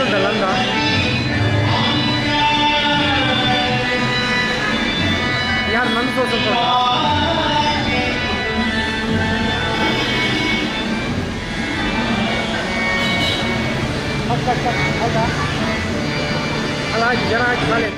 ಉಂಟಲ್ಲ ಅಂದ. ಯಾರು ನನ್ನ ತೋರ್ಸಂತ ಉಂಟಾ? ಕಟ್ ಕಟ್ ಕಟ್, ಹೌದಾ? ಅಲ್ಲ, ಹಾಕಿ ಜನ ಹಾಕಿ ನಾಳೆ.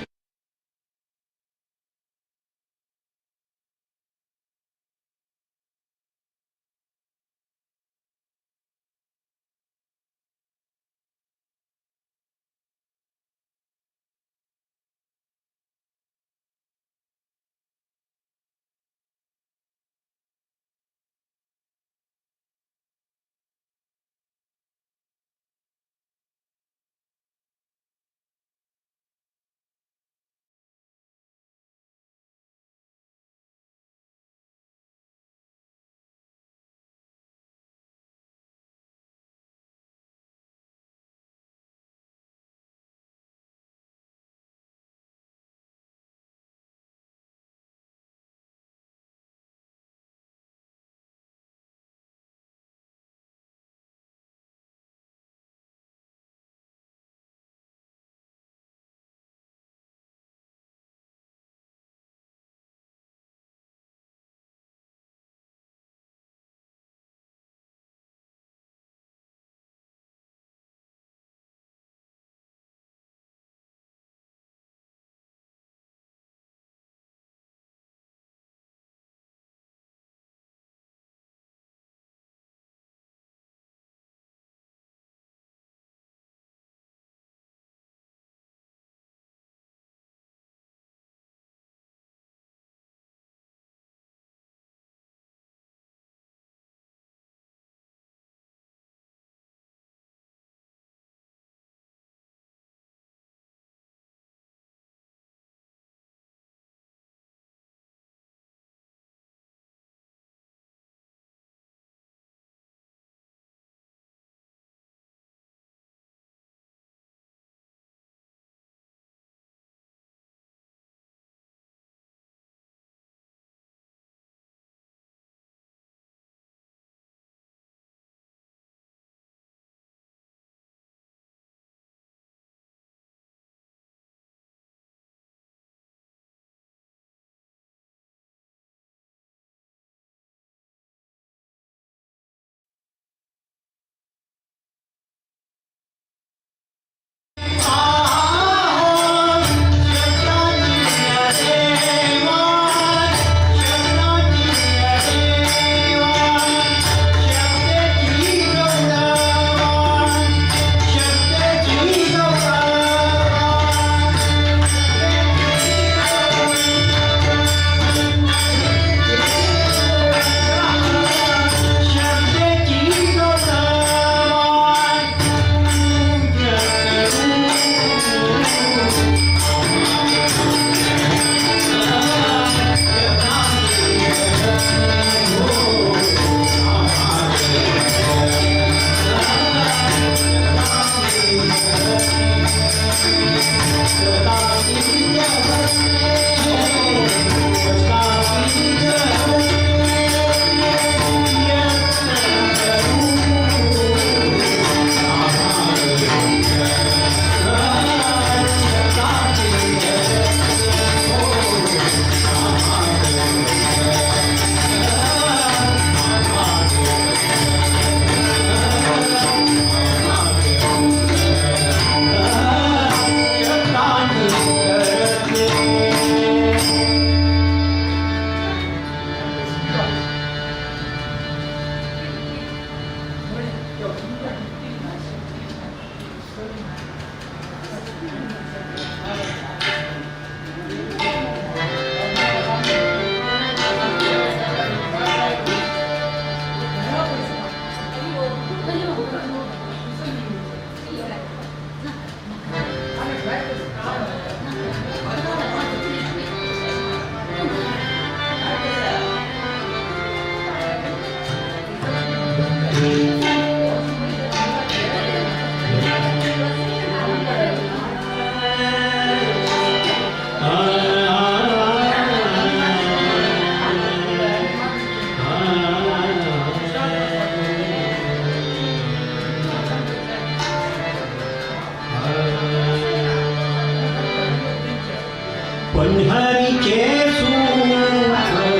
पंढरीचे सुख नाही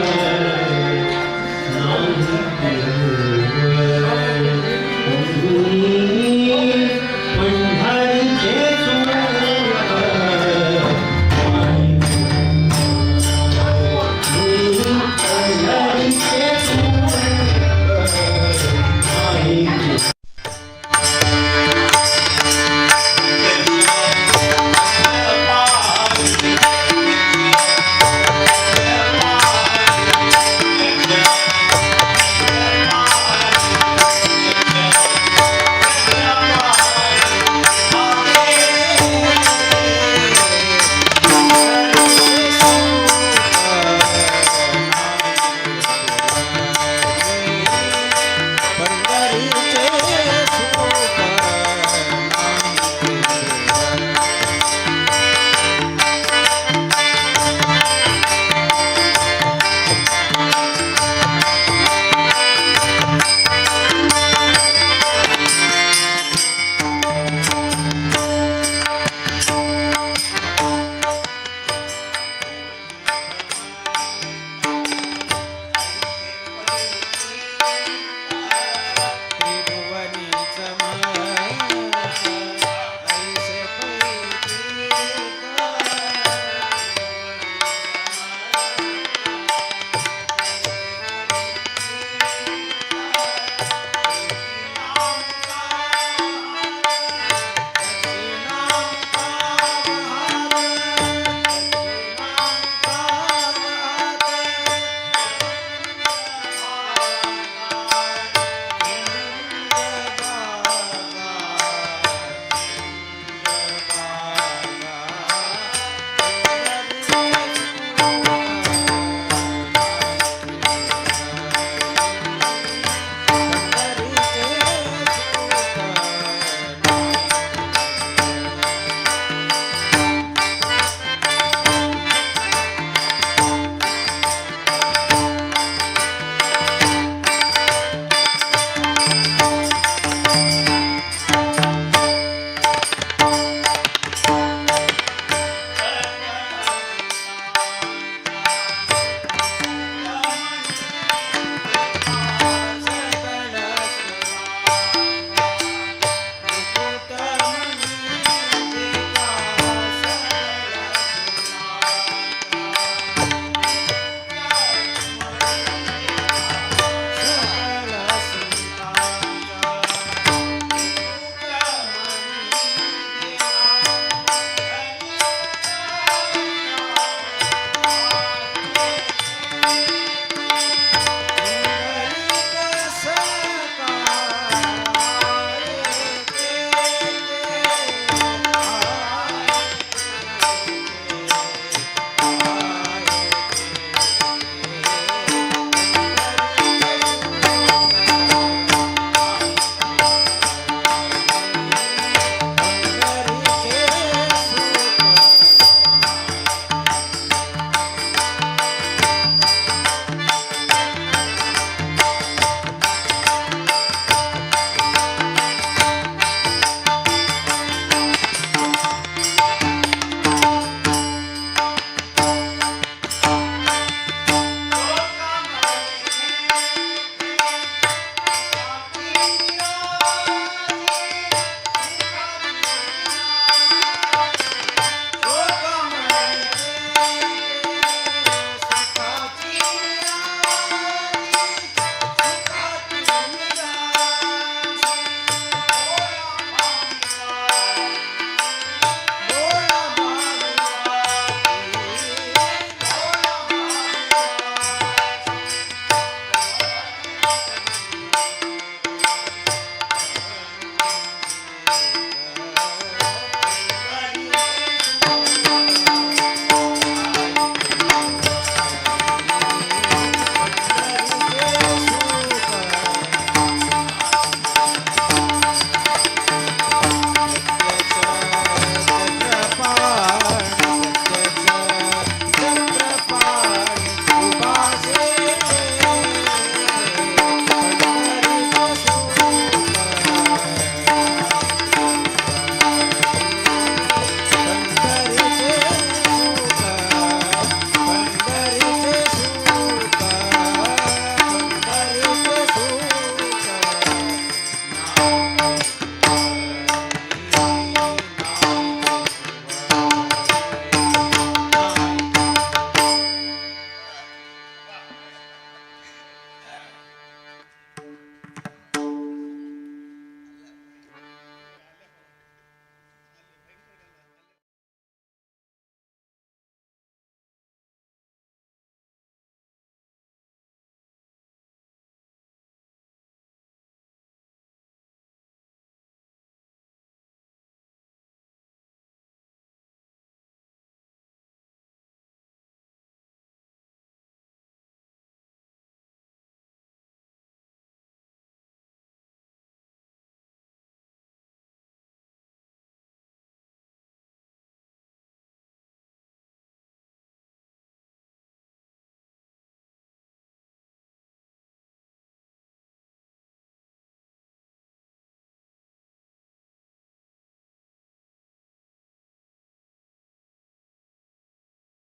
पंढरीचे सुख पंढरीचे सुख नाही.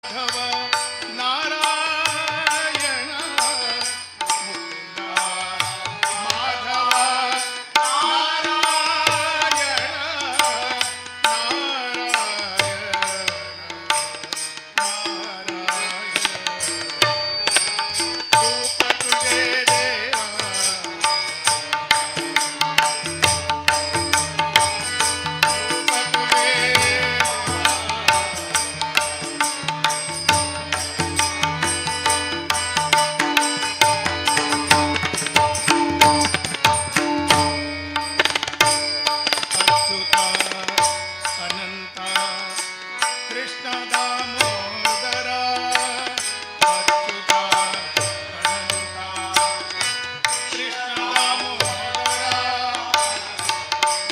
माधव नारायण मुकुंदा माधव नारायण नारायण नारायण रूप तुझे देवा रूप तुझे देवा. अच्युता अनंता कृष्ण दामोदरा अच्युता अनंता कृष्ण दामोदरा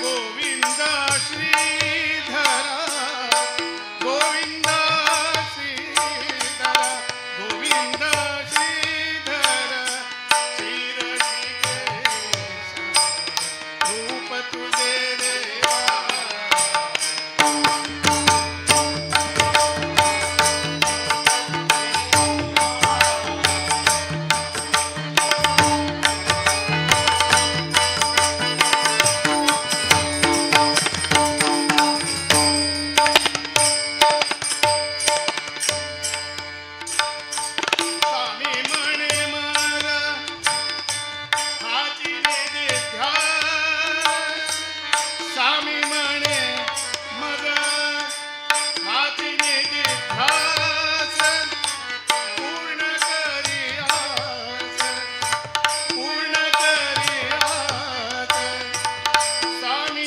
गोविंद श्रीधरा गोविंद श्रीधरा गोविंद श्रीधर श्री रूप तुझे देवा. स्वामी म्हणे मारा हाची निधी ध्यास. स्वामी म्हणे मग हाची निधी ध्यास. पूर्ण करी आस, पूर्ण करी आस. स्वामी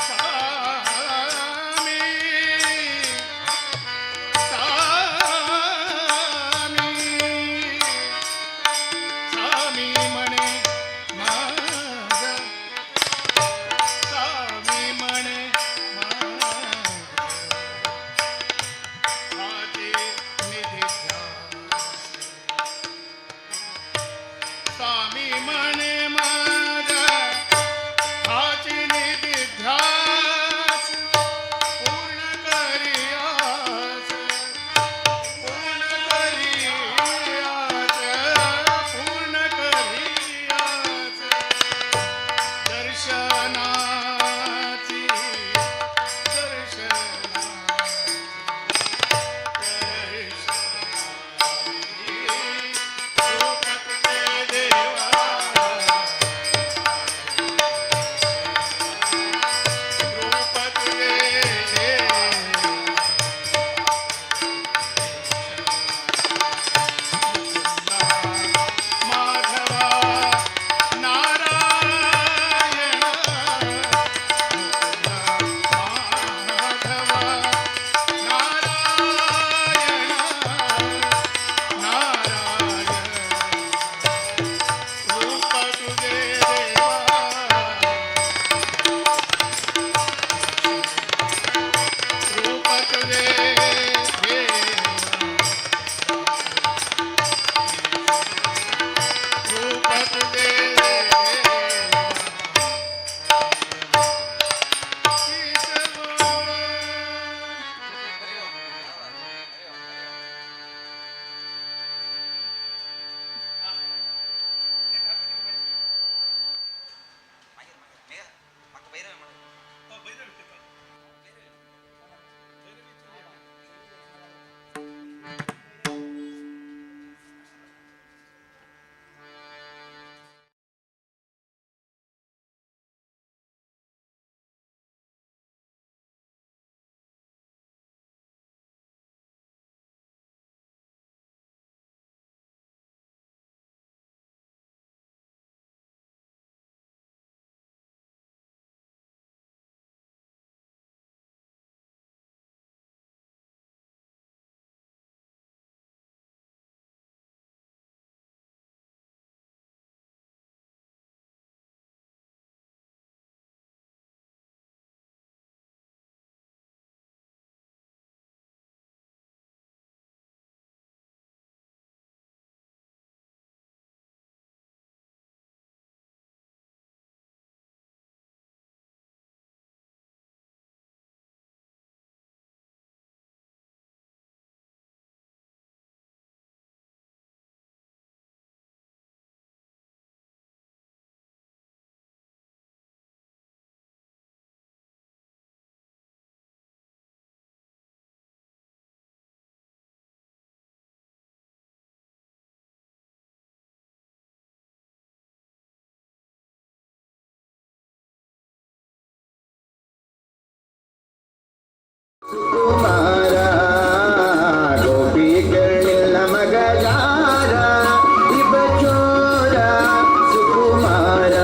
स्वामी स्वामी स्वामी म्हणे माझ स्वामी म्हणे माझ हाती निधी ध्यास. स्वामी म्हणे माझ हाची निधी ध्यास पूर्ण करी आस पूर्ण करी आस पूर्ण करी आस दर्शनाची दर्शनाची दर्शनाची रूप तुझे देवा रूप तुझे देवा. माधवा नारायण. ಸುಕುಮಾರ ಗೋಪಿಗಳಿಲ್ಲ ಮಗಜಾರ ಇಬ ಚೋರ ಸುಕುಮಾರ.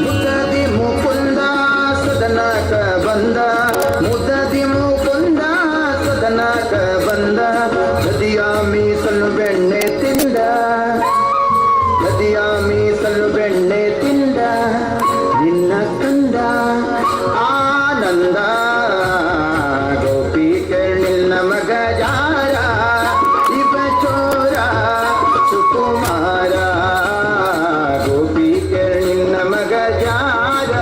ಮುದದಿ ಮುಕುಂದ ಸದನಕ ಬಂದ, ಮುದದಿ ಮುಕುಂದ ಸದನಕ ಬಂದ, ನದಿಯ ಮೀಸಲು ಬೆಣ್ಣೆ ತಿಂದ, ನದಿಯ ಮೀಸಲು ಬೆಣ್ಣೆ ತಿಂದ, ನಿನ್ನ ಕಂದ ಆನಂದ. ಗೋಪಿ ನಿನ್ನ ಮಗ ಜಾರ ಇಬ ಚೋರ ಸುಕುಮಾರ. ಗೋಪಿ ನಿನ್ನ ಮಗ ಜಾರ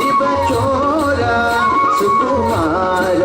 ಇಬ ಚೋರ ಸುಕುಮಾರ.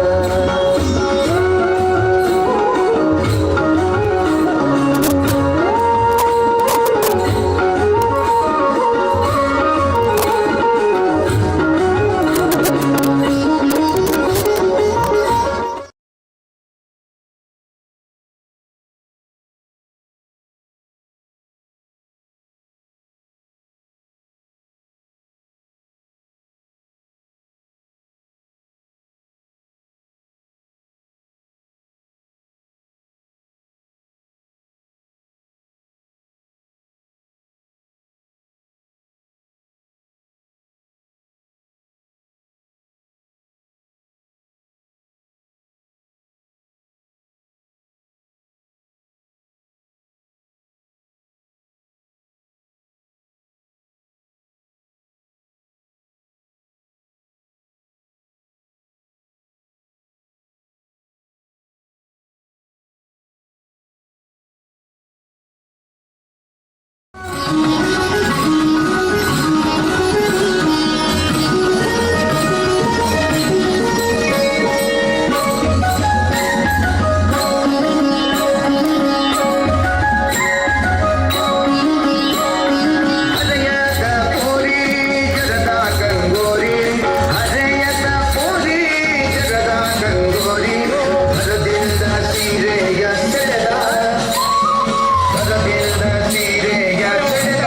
ಹರೆಯದ ಪುರಿ ಜಗದ ಗಂಗೋರಿ, ಹರೆಯದ ಪುರಿ ಜಗದ ಗಂಗೋರಿ, ಭರದಿಂದ ಸೀರೆಯ ಸೆಳೆದ, ಭರದಿಂದ ಸೀರೆಯ ಸೆಳೆದ.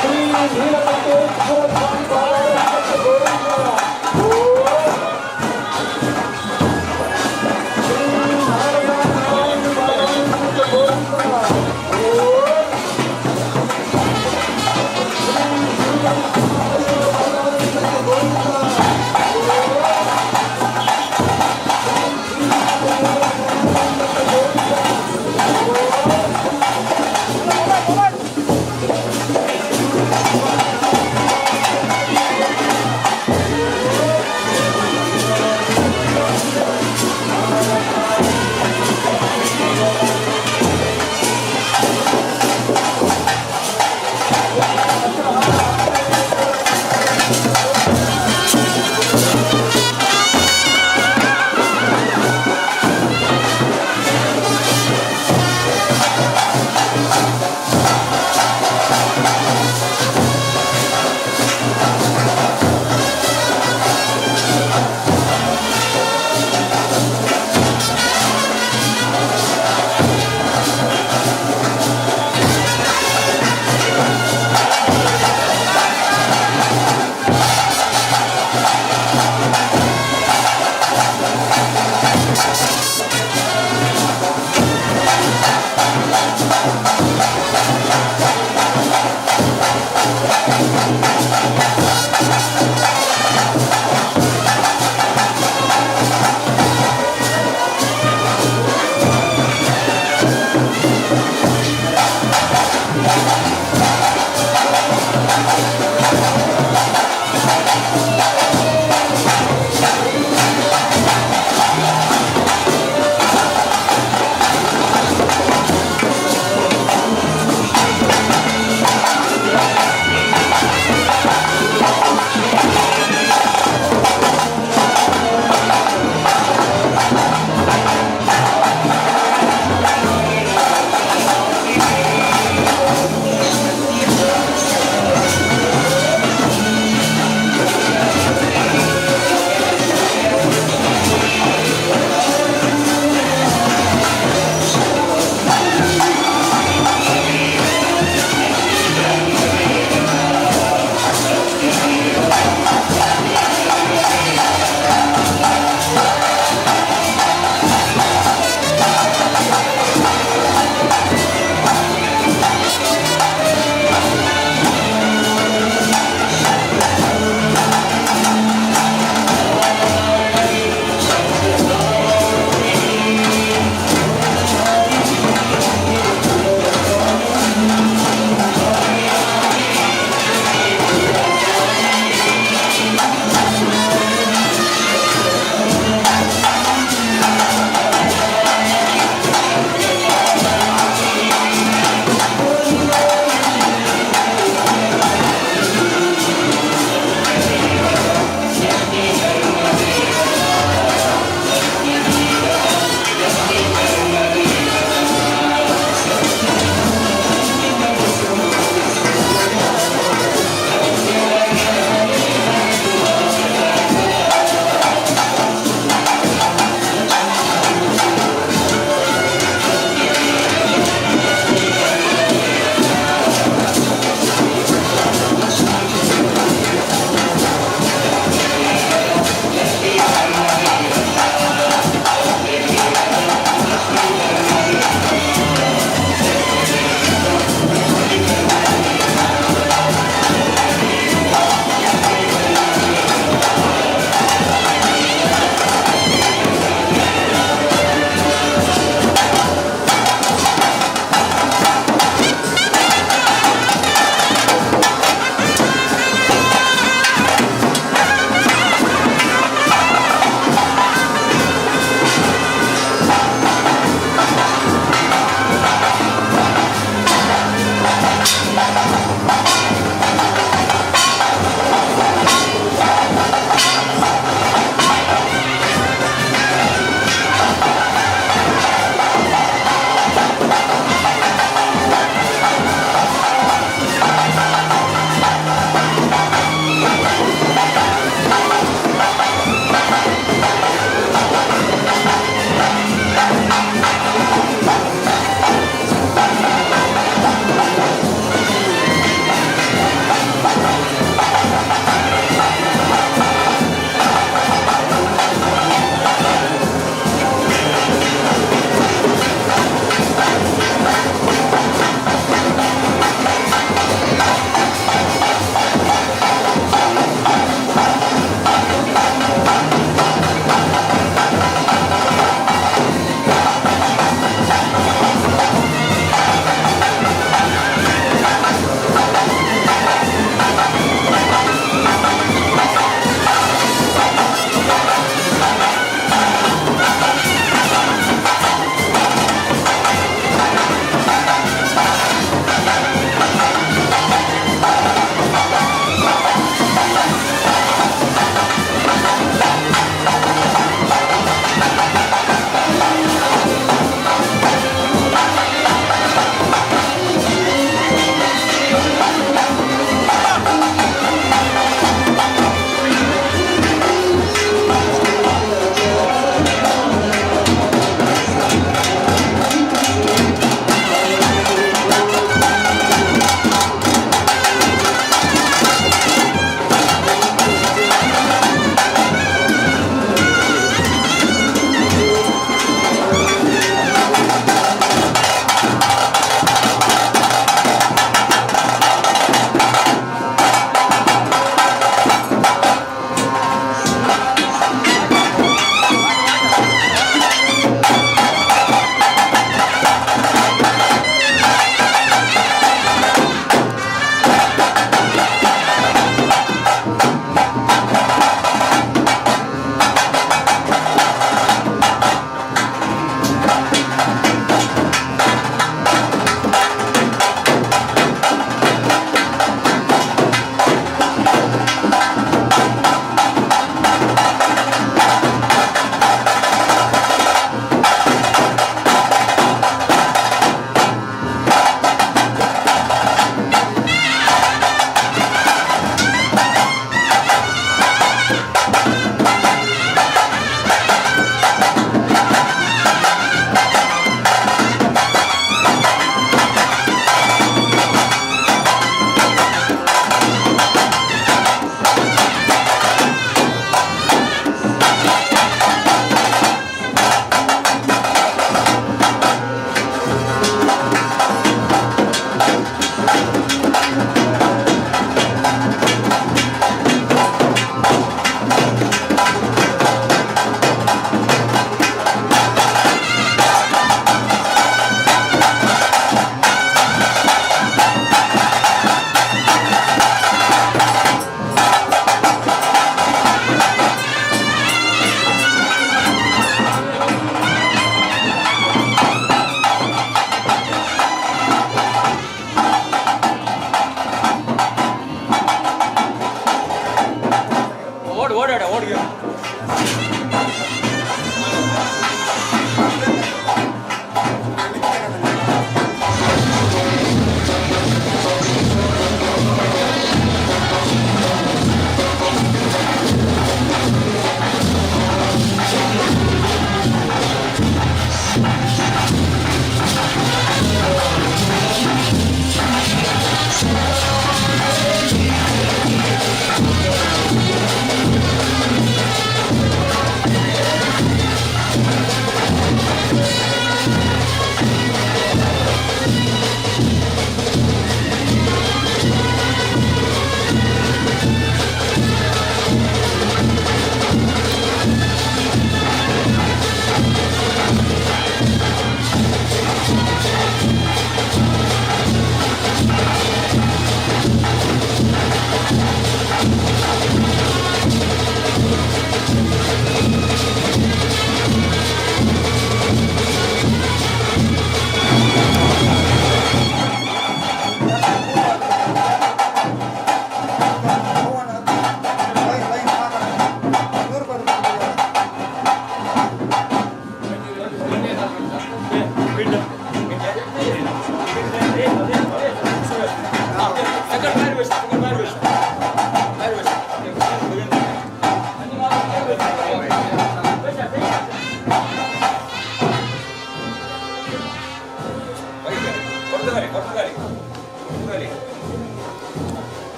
Shri Neelakanteshwara Swami Govinda. Shri Narayana Govinda.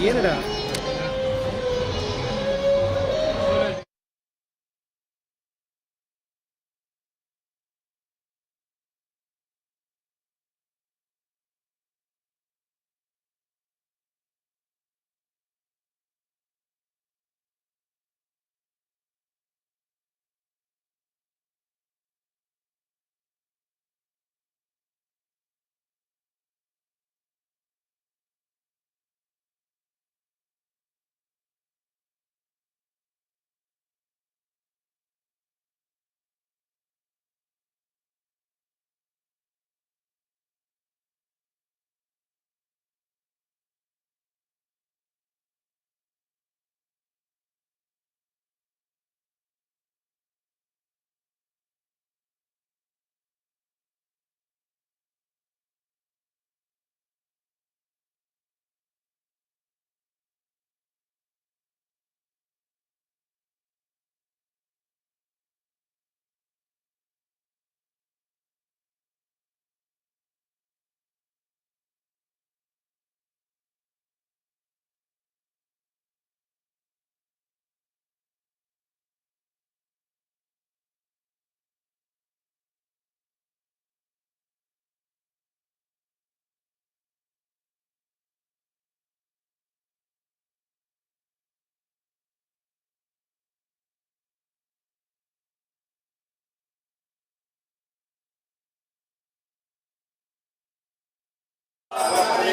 ಏನಡ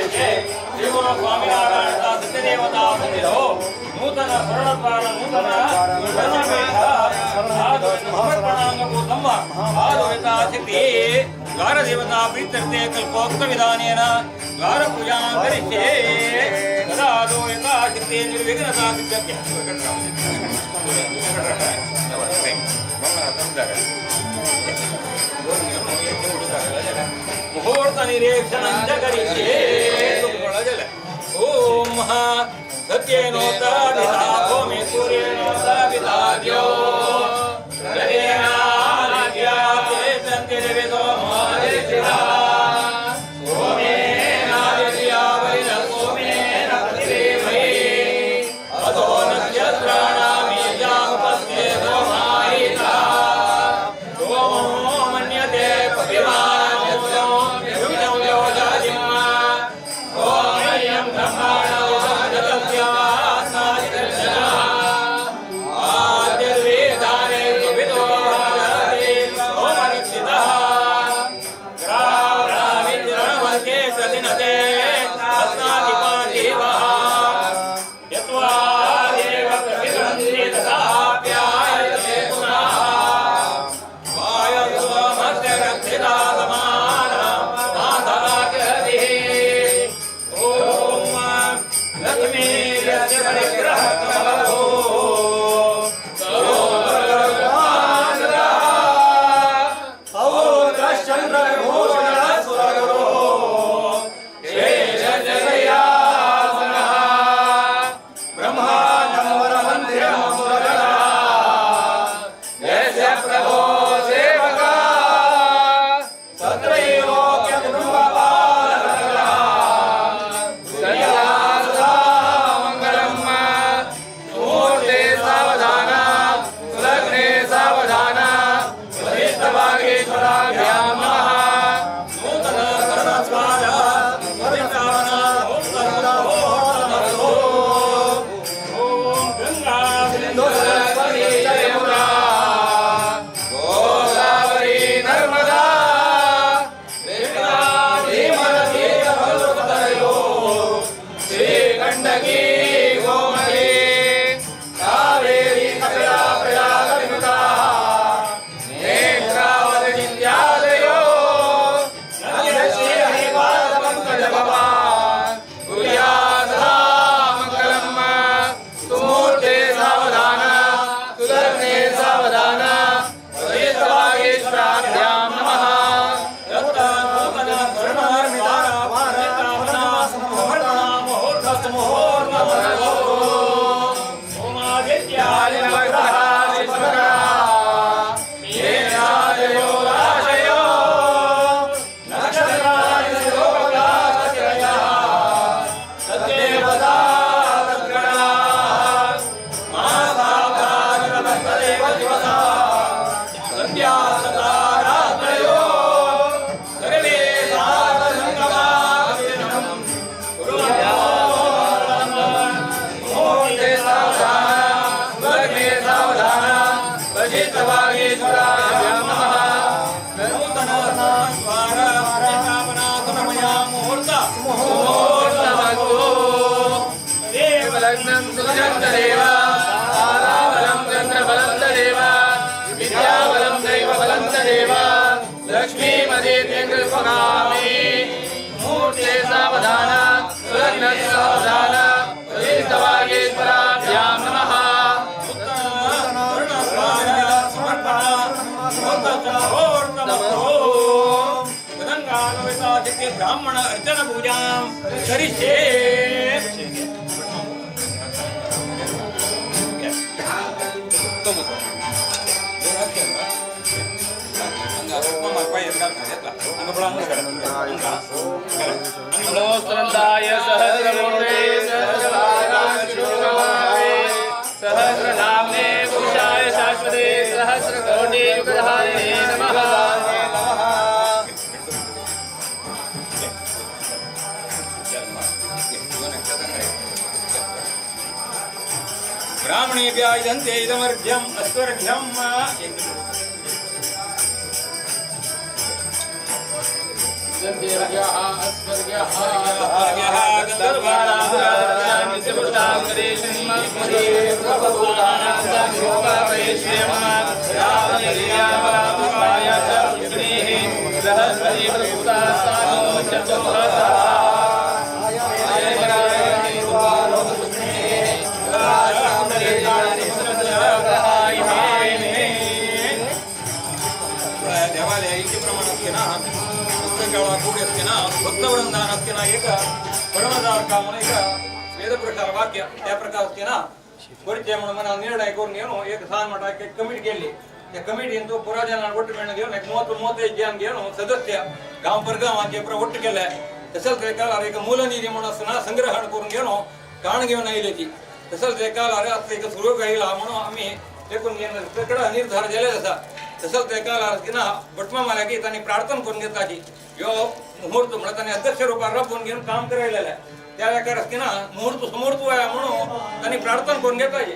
Shri ಗುರು ಸ್ವಾಮಿನಾರಾಯಣ ಸತ್ಯದೇವತಾ ಮಂದಿರೋ ನೂತನ ಸ್ವರ್ಣದ್ವಾರ ನೂತನ ಸ್ವರ್ಣಪೀಠ ಸಮರ್ಪಣಾಂಗಭೂತಮ್ಮ ಆದೋಯತಾ ಶಕ್ತಿ ದ್ವಾರದೇವತಾ ಪ್ರೀತ್ಯರ್ಥೆ ಕಲ್ಪೋಕ್ತ ವಿಧಾನೇನ ದ್ವಾರ ಪೂಜಾಂ ಕರಿಷ್ಯೆ ತದಾದೋಯತಾ ಶಕ್ತಿ ನಿರ್ವಿಘ್ನತಾ ಸಿದ್ಧಕ್ಕೆ. ಮುಹೂರ್ತ ನಿರೀಕ್ಷಣಂಚ ಕರಿಷ್ಯೆ. ಓಂ ಸತ್ಯೇನೋತ್ತಾಪಿತಾ ಭೂಮಿ ಸೂರ್ಯೇನೋತ್ತಾಪಿತಾದ್ಯೋ श्रीवागेश्वराभ्यां नमः। नूतन द्वार स्थापना समया मुहूर्त मुहूर्तमस्तु। देवलग्नं सुचन्द्रदेव ताराबलं चन्द्रबलं तदेव विद्याबलं दैवबलं तदेव लक्ष्मीमदीत्यङ्कृस्वगामि। मूर्ते सावधान सुलग्न सावधान श्रीवागेश्वराभ्यां नमः। ब्राह्मण अर्चन पूजां करिष्ये। नमोस्तनन्दाय सहस्रमूर्ते सहस्रपादाक्षिशोकभावे सहस्रनाम्ने पुरुषाय शाश्वते सहस्रकोटियुगधारिणे नमः। ब्राह्मणेभ्यः इदन्ते इदमर्घ्यम् अस्वर्घ्यम्। देवालय इच्छेप्रमाणे ना भक्तवृंदान ना एक परमदार का म्हणून एक वेदप्रकार वाक्य त्या प्रकार ना परिचय म्हणून मना निर्णय करून घेऊन एक सान म्हणटा एक कमिटी केली। त्या कमिटीन तो पुरा जणांना ಒಟ್ಟು मेळून घेऊन एक 30-35 जण घेऊन सदस्य गांव परगावांचे पुरा ಒಟ್ಟು केले। तसंच एका एक मूलनिधी म्हणून असताना संग्रहण करून घेऊन काण घेऊन आयले ती तसंच एका आता एक सुरू येयला म्हणून आम्ही देखून घेऊन निर्धार जाले आसा। तसंच एका ना भटमा मारा की तांणी प्रार्थना करून घेताची यो मुहूर्त म्हणून तांणी अध्यक्ष रूपार राबोवन घेवन काम करायलेलें त्या वेळार आसतना मुहूर्त सुमुहूर्त वया म्हणून तांणी प्रार्थना करून घेताची।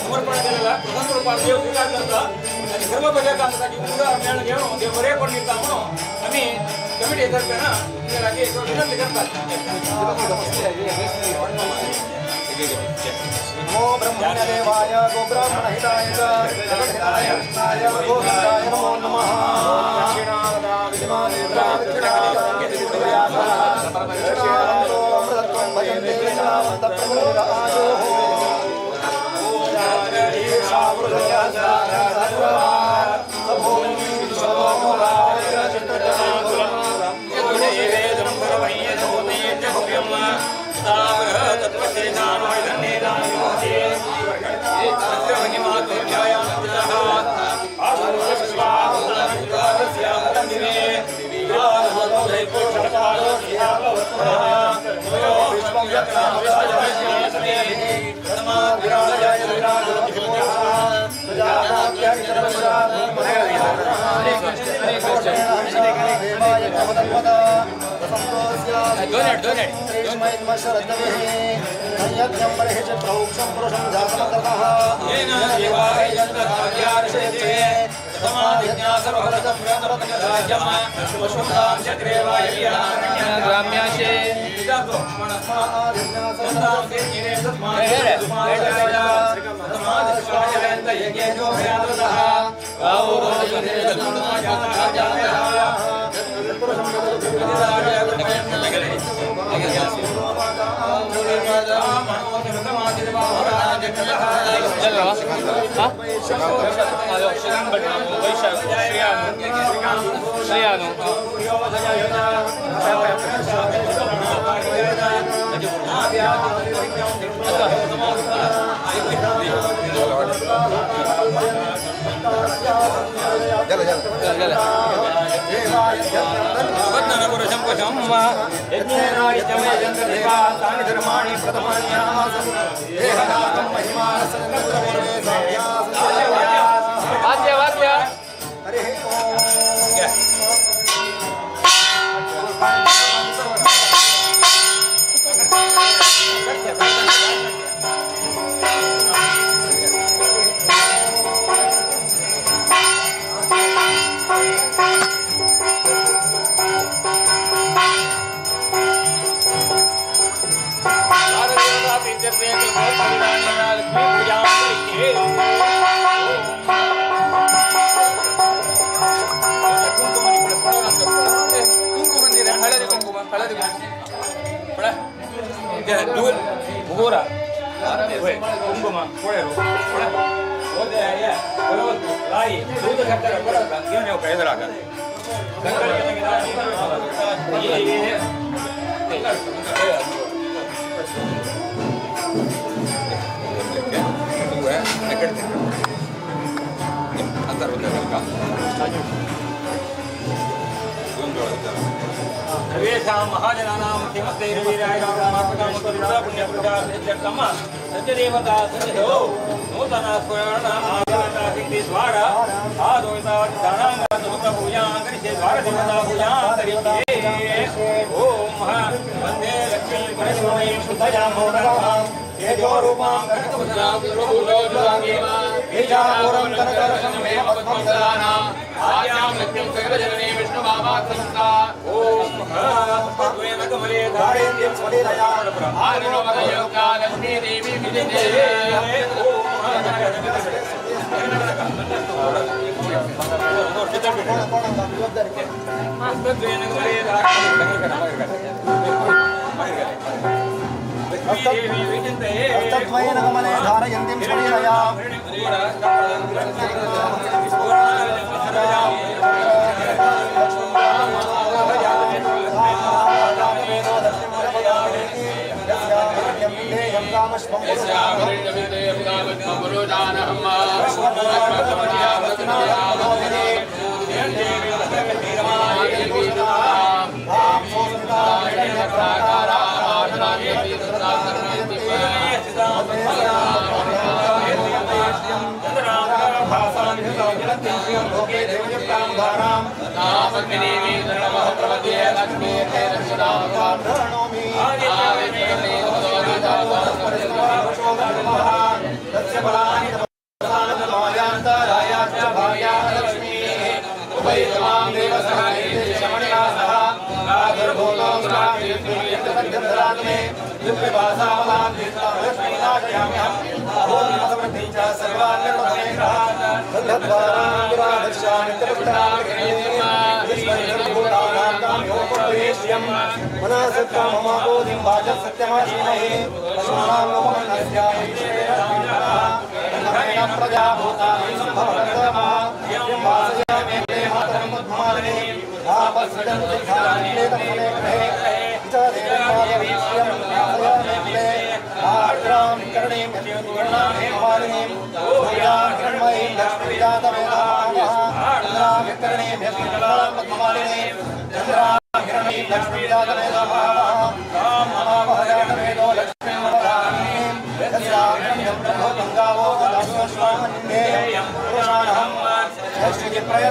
समर्पण केलेला प्रसन्न रूपार देव स्वीकार करता आणि सर्व प्रजाकांसाठी उदार मेळ घेऊन देव बरे करून दिता म्हणून आम्ही कमिटी तर्फे ना विनंती करतात। नमो ब्रह्मदेवाय गोब्राह्मणहिताय च जगद्धिताय कृष्णाय गोविन्दाय नमो नमः।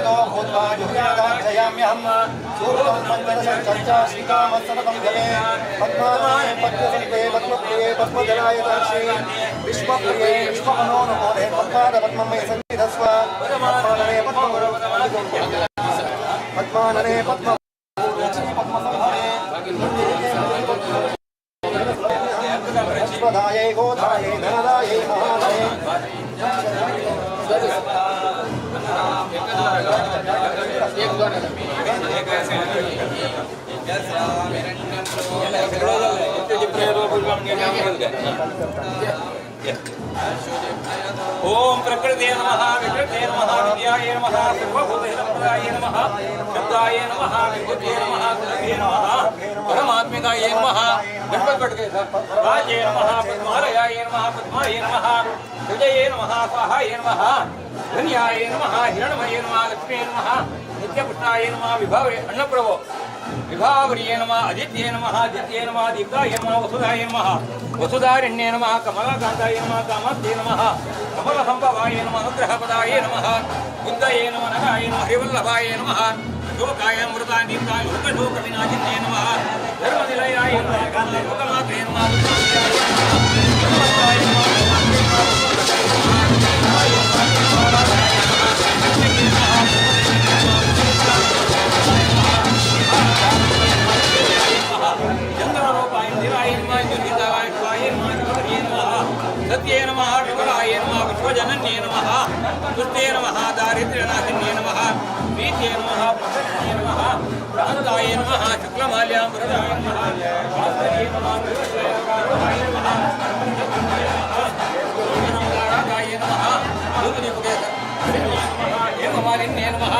यतो भूत्वा जुह्यादाक्षयाम्यहं सूक्तं पञ्चदशं च श्रीकामत्सततं जले पद्मानाय पद्मसन्ते पद्मप्रिये पद्मजलायताक्षी विश्वप्रिये विश्वमनोनुकूले पद्मादपद्मं मयि सन्निधस्व पद्मानने पद्मानने पद्म पद्मसंभवे विश्वदायै गोधायै धनदायै महाधने ओम प्रकृते नमः विकृते नमः विद्यायै नमः सर्वभूतहितप्रदायै नमः शब्दाय नमः विभूते नमः सुलभे नमः परमात्मिकायै नमः गणपतिपटके राजे नमः पद्मालयाय नमः पद्माय नमः सुजये नमः स्वाहाय नमः धन्याय नमः हिरण्मये नमः लक्ष्मीये नमः नित्यपुष्टाय नमः विभावरे अन्नप्रभो विभावर्ये नमः आदित्ये नमः आदित्ये नमः दीप्ताय नमः वसुधाय नमः वसुधारण्ये नमः कमलाकान्ताय नमः कामात्ये नमः कमलसम्भवाय नमः अनुग्रहपदाय नमः बुद्धये नमः नगाय नमः हरिवल्लभाय नमः शोकाय अमृताय दीप्ताय लोकशोकविनाशिन्ये नमः धर्मनिलयाय नमः लोकमात्रे नमः चंद्ररूपाय निराय नमः इंदुसीताय शिवाय नमः शिवहरिये नमः सत्ये नमः विमलाय नमः विश्वजनन्ये नमः तुष्टे नमः दारिद्र्यनाशिन्ये नमः प्रीत्ये नमः प्रसन्ने नमः शान्ताय नमः शुक्लमाल्यां वरदाय नमः भास्कर्ये नमः विश्वकारोहाय नमः नमः नमः धूपदीपके नमः हेममालिन्ये नमः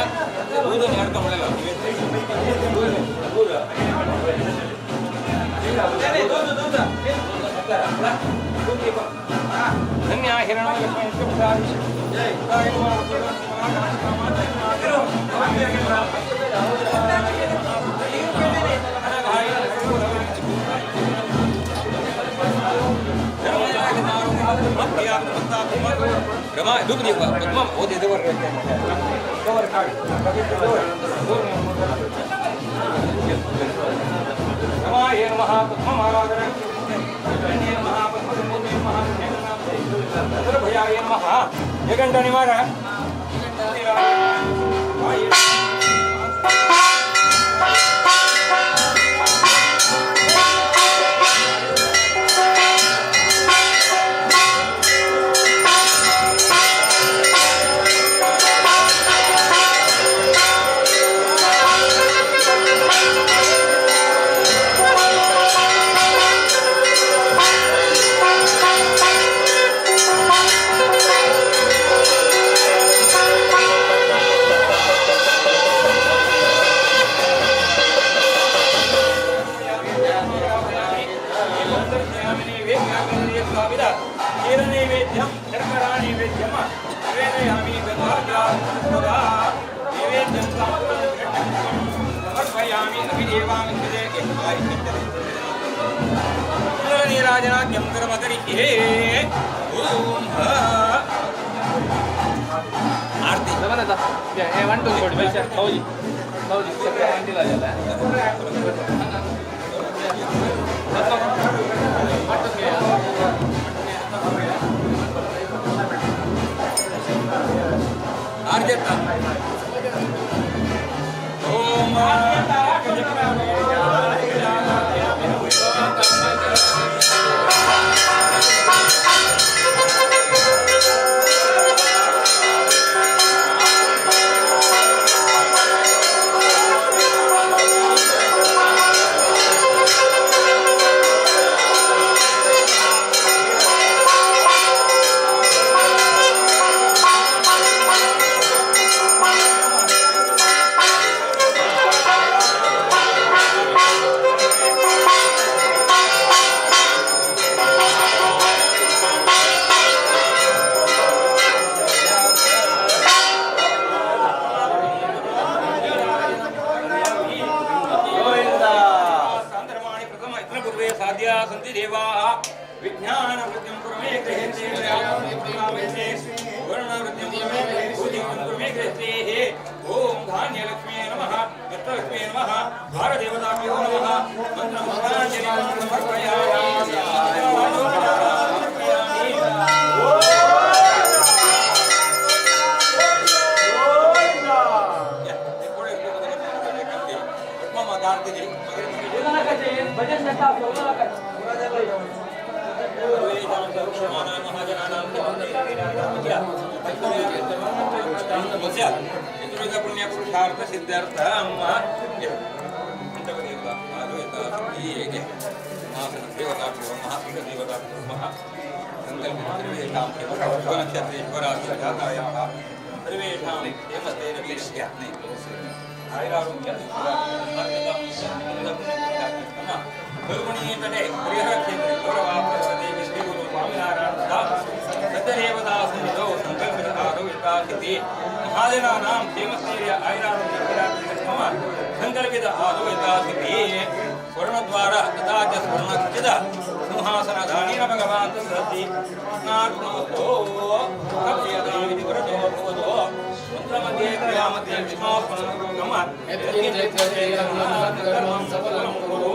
धान्यलक्ष्मीये नमः, दत्तलक्ष्मीये नमः, द्वारदेवताभ्यो नमः। मन्त्रपुष्पाञ्जलिं समर्पयामि। पुण्यपुरुषार्थ सिद्ध्यर्थ महाजनानां क्षेमस्थैर्य आयुरारोग्य संकल्पित आदौ यथासिद्धि स्वर्णद्वार तथा च स्वर्णखचित सिंहासनधानेन भगवान् तस्सति कृष्णार्पणमस्तु सुखप्रियतामिति वरदो भवतो मन्त्रमध्ये क्रियामध्ये विष्णोस्मरणं कर्मं सफलं कुरु।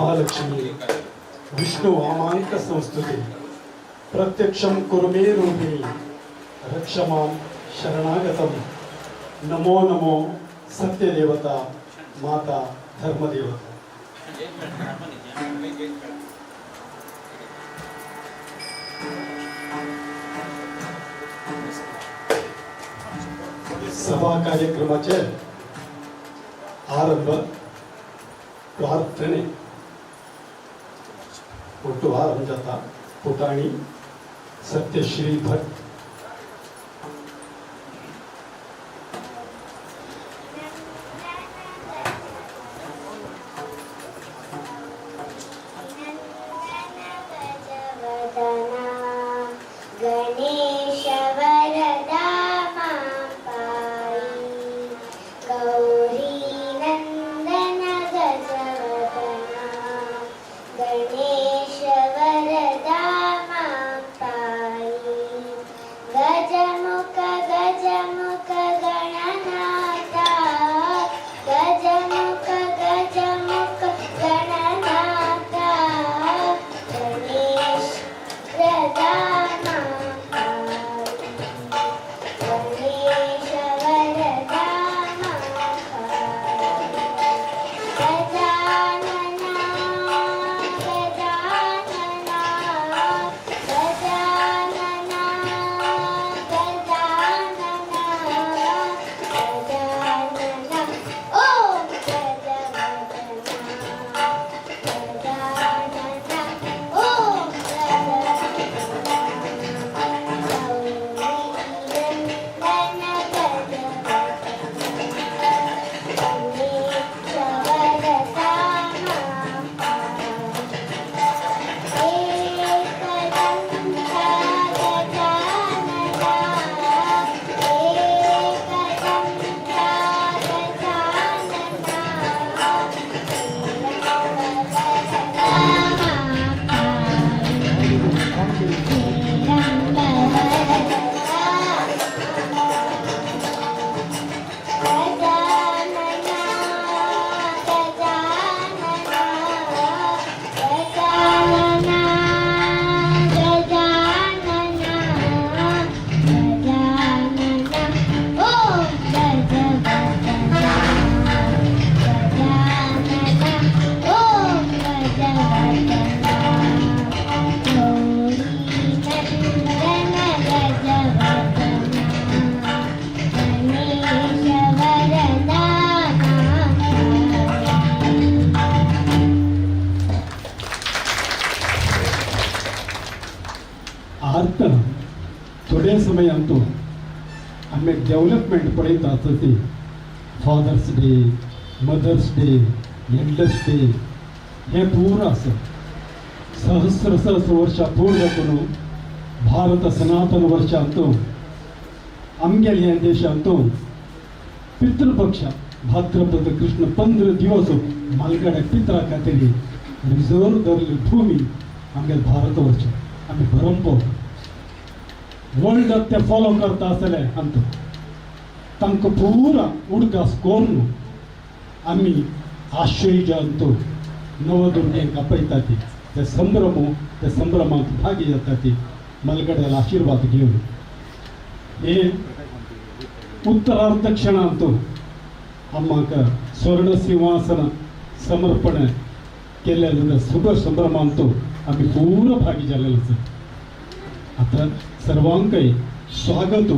महालक्ष्मी विष्णु वामांक संस्तुति प्रत्यक्षं कुरु मे रूपिणी रक्ष मां शरणागतं। नमो नमो सत्यदेवता माता धर्मदेवता। सभा कार्यक्रमाचे आरंभ प्रार्थने ಒಟ್ಟು ಆರಂಭ ಪುಟಾಣಿ ಸತ್ಯಶ್ರೀ ಭಟ್. ಗಣೇಶ ವರದಾ ಮಾಂ ಪಾಯಿ ಗೌರಿ ನಂದನ ಗಜವದನ ಗಣೇಶ ವರದಾ ಮಾಂ ಪಾಯಿ. समयांतू आमी डेवलपमेंट पळयता आसता ती Father's Day, Mother's Day, Elders Day हे पूरा आसा. सहस्र सहस्र वर्षां पूर्ण करून भारत सनातन वर्षांतू आमगेले ह्या देशांतू पितृपक्ष भाद्रपद कृष्ण 15 दिवस मालगड्या पित्रा खातीर रिजर्व धरली भूमी आमगेले भारत वर्ष. आमी बरंपो वर्ल्ड ते फॉलो करता आसले अंत तांकां पुरा उडगास करून आमी आश्चर्यांतू नवदुर्गेंक आपयता ती ते संभ्रम त्या संभ्रमांत भागी जाता ती मलगड्याला आशीर्वाद घेवन हे उत्तरार्ध क्षणांत आम्हाक स्वर्ण सिंहासन समर्पण केलेलं शुभ संभ्रमांत आमी पूरा भागी जालेलो आसा. आता सर्वांकय स्वागत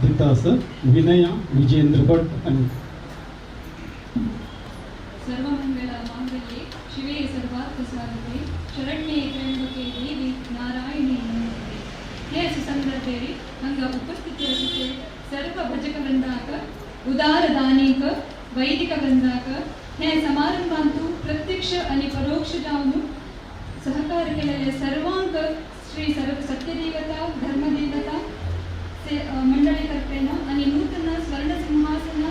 दिता असं विनया विजेंद्र भट आणि सर्वमंगल मांगल्ये शिवे सर्वार्थ साधके शरण्ये त्र्यंबके देवी नारायणी नमोस्तुते. हे सुसंदर्भेरी हंಗ उपस्थित सर्व भजक वृंदाक, उदार दानीक, वैदिक वृंदाक हे समारंभांतु प्रत्यक्ष आणि परोक्ष जाऊन सहकार केलेले सर्वांक श्री सर्व सत्यदेवता धर्मदेवता से मंडळी तर्फेन आणि नूतन स्वर्ण सिंहासन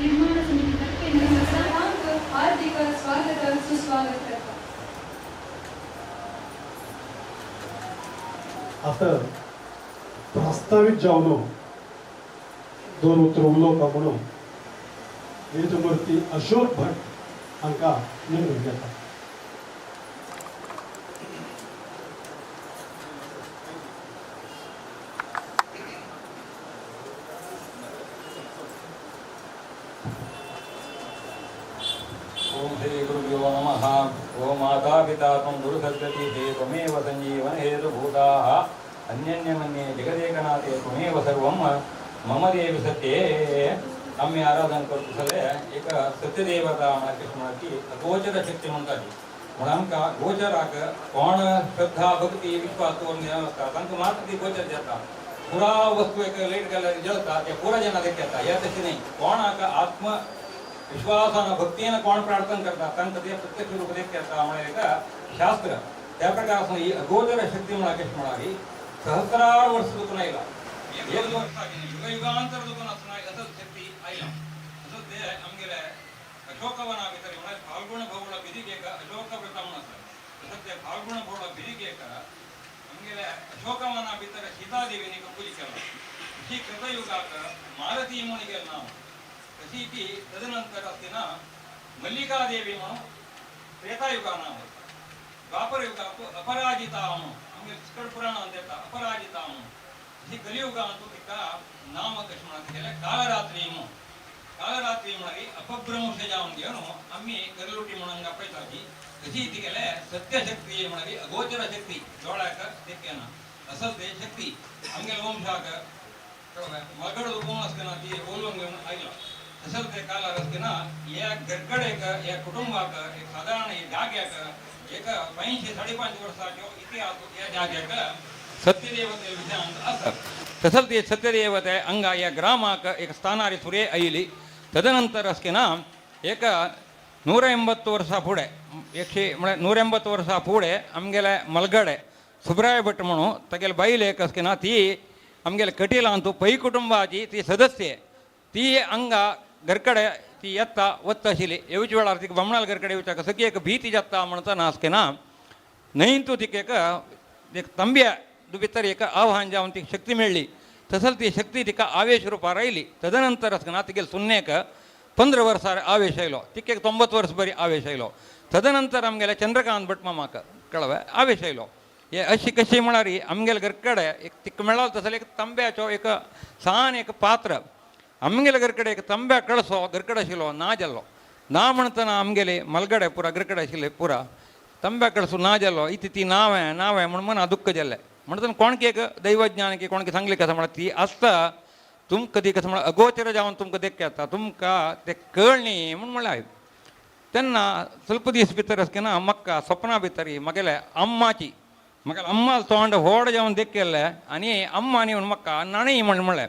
निर्माण समिती तर्फेन सर्वांक हार्दिक स्वागत सुस्वागत करता. आता प्रास्ताविक जावन दोन उतरां उलोवपा म्हणून वेदमूर्ती अशोक भट हांकां नेमून घेता. ओम श्री गुरुभ्यो नमः. ओम माता पिता त्वं गुरु सद्गति ते त्वमेव संजीवन हेतुभूताः अन्यन्यमन्ये जगदेकनाथे त्वमेव सर्वं मम देवी सत्ये. आम्ही आराधन करतो सगळे एक सत्यदेवता म्हणा की अगोचर शक्ती म्हणतात म्हणून आमकां गोचराक कोण श्रद्धा भक्ती विश्वास दवरून आसता तांकां मात्र ती गोचर जाता. पुरा वस्तू एक लेट गेल्यार जळता ते पुरा जेन्ना देखता हे तशें न्ही. कोणाक आत्म विश्वासान भक्तीन कोण प्रार्थना करता तांकां ते प्रत्यक्ष रूप देखता म्हळ्यार एक शास्त्र. त्या प्रकार ही अगोचर शक्ती म्हणा कशें म्हळ्यार सहस्रार वर्स दुखून आयला, एक वर्स युग युगांतर दुखून आसना असं शक्ती आयला. असं ते आमगेले अशोकवना भितर म्हळ्यार फाल्गुण भोवळ बिदिगेक अशोक व्रत म्हणून आसा. तसं ते फाल्गुण भोवळ बिदिगेक आमगेले अशोकवना भितर सीतादेवीन पूजे केला. ही कृतयुगाक मालती म्हणून केलं नाव. तशी ती तदनंतर असते ना मल्लिकादेवी म्हणून त्रेतायुगा नाव. द्वापर युगाक अपराजिता म्हणून आमगे स्कड पुराण येता अपराजिता म्हणून. ही कलियुगांतू तिका नाम कशें म्हणत गेल्यार कालरात्री म्हणून. कालरात्री म्हळ्यार अपभ्रंश जावन घेवन आमी करलुटी म्हणून आपयताची तशी तिगेले सत्यशक्ती म्हळ्यार अगोचर शक्ती दोळ्याक देखेना असल ते शक्ती आमगेले वंशाक मगड कोण आसतना ती ओलून घेवन आयला. तसंच ते कालार आसतना ह्या गरगडेक ह्या कुटुंबाक एक सादारण जाग्याक एक 5 5.5 वर्साचो इतिहास ह्या जाग्याक सत्यदेवते विषयांत आसा. तसंच ते सत्यदेवते अंगा ह्या ग्रामाक एक स्थानारी सुरे आयली. तदनंतर असकेना एक 180 वर्सां फुडें एकशे म्हळ्यार 180 वर्सां फुडें आमगेले मलगडे सुब्राय भट म्हणून तागेले बायल एक असकेना ती आमगेले कटिलांतू पै कुटुंबाची ती सदस्य ती अंगा घरकडे ती येता वता आशिल्ली. येवच्या वेळार तिका बामणाल घरकडे येवच्याक सगळी एक भीती जाता म्हणटा आसकेना न्हंयतू तूं तिका एक एक तांब्या भितर एक आव्हान जावन तिका शक्ती मेळ्ळी. तसंच ती शक्ती तिका आवेश रुपार आयली. तदनंतर आसतना तिगेले सुन्नेक 15 वर्सां आवेश आयलो, तिका एक 9 वर्स बरी आवेश आयलो. तदनंतर आमगेले चंद्रकांत भट मामाक कळवे आवेश आयलो. हे अशी कशी म्हळ्यार आमगेले घरकडे एक तिका मेळ्ळो तसले एक तांब्याचो एक सान एक पात्र आमगेले घरकडे एक तांब्या कळसो घरकडे आशिल्लो ना जाल्लो. ना म्हणटना आमगेले मलगडे पुरा घरकडे आशिल्ले पुरा तांब्या कळसो ना जाल्लो. इति ती नांवें नांवें म्हण मना दुख्ख जाल्लें. म्हणटना कोणकी एक दैवज्ञान की कोणकी सांगली कसं म्हळ्यार ती आसता तुमकां ती कसं म्हळ्यार अगोचर जावन तुमकां देख येता तुमकां ते कळणी म्हूण म्हणलें हांवें. तेन्ना ಸ್ವಲ್ಪ दीस भितर आसतना म्हाका सपना भितर म्हगेले अम्माची म्हाका अम्माल तोंड व्हड जावन देखकेल्लें आनी अम्मा आनी म्हाका न्हाणय म्हण म्हणलें.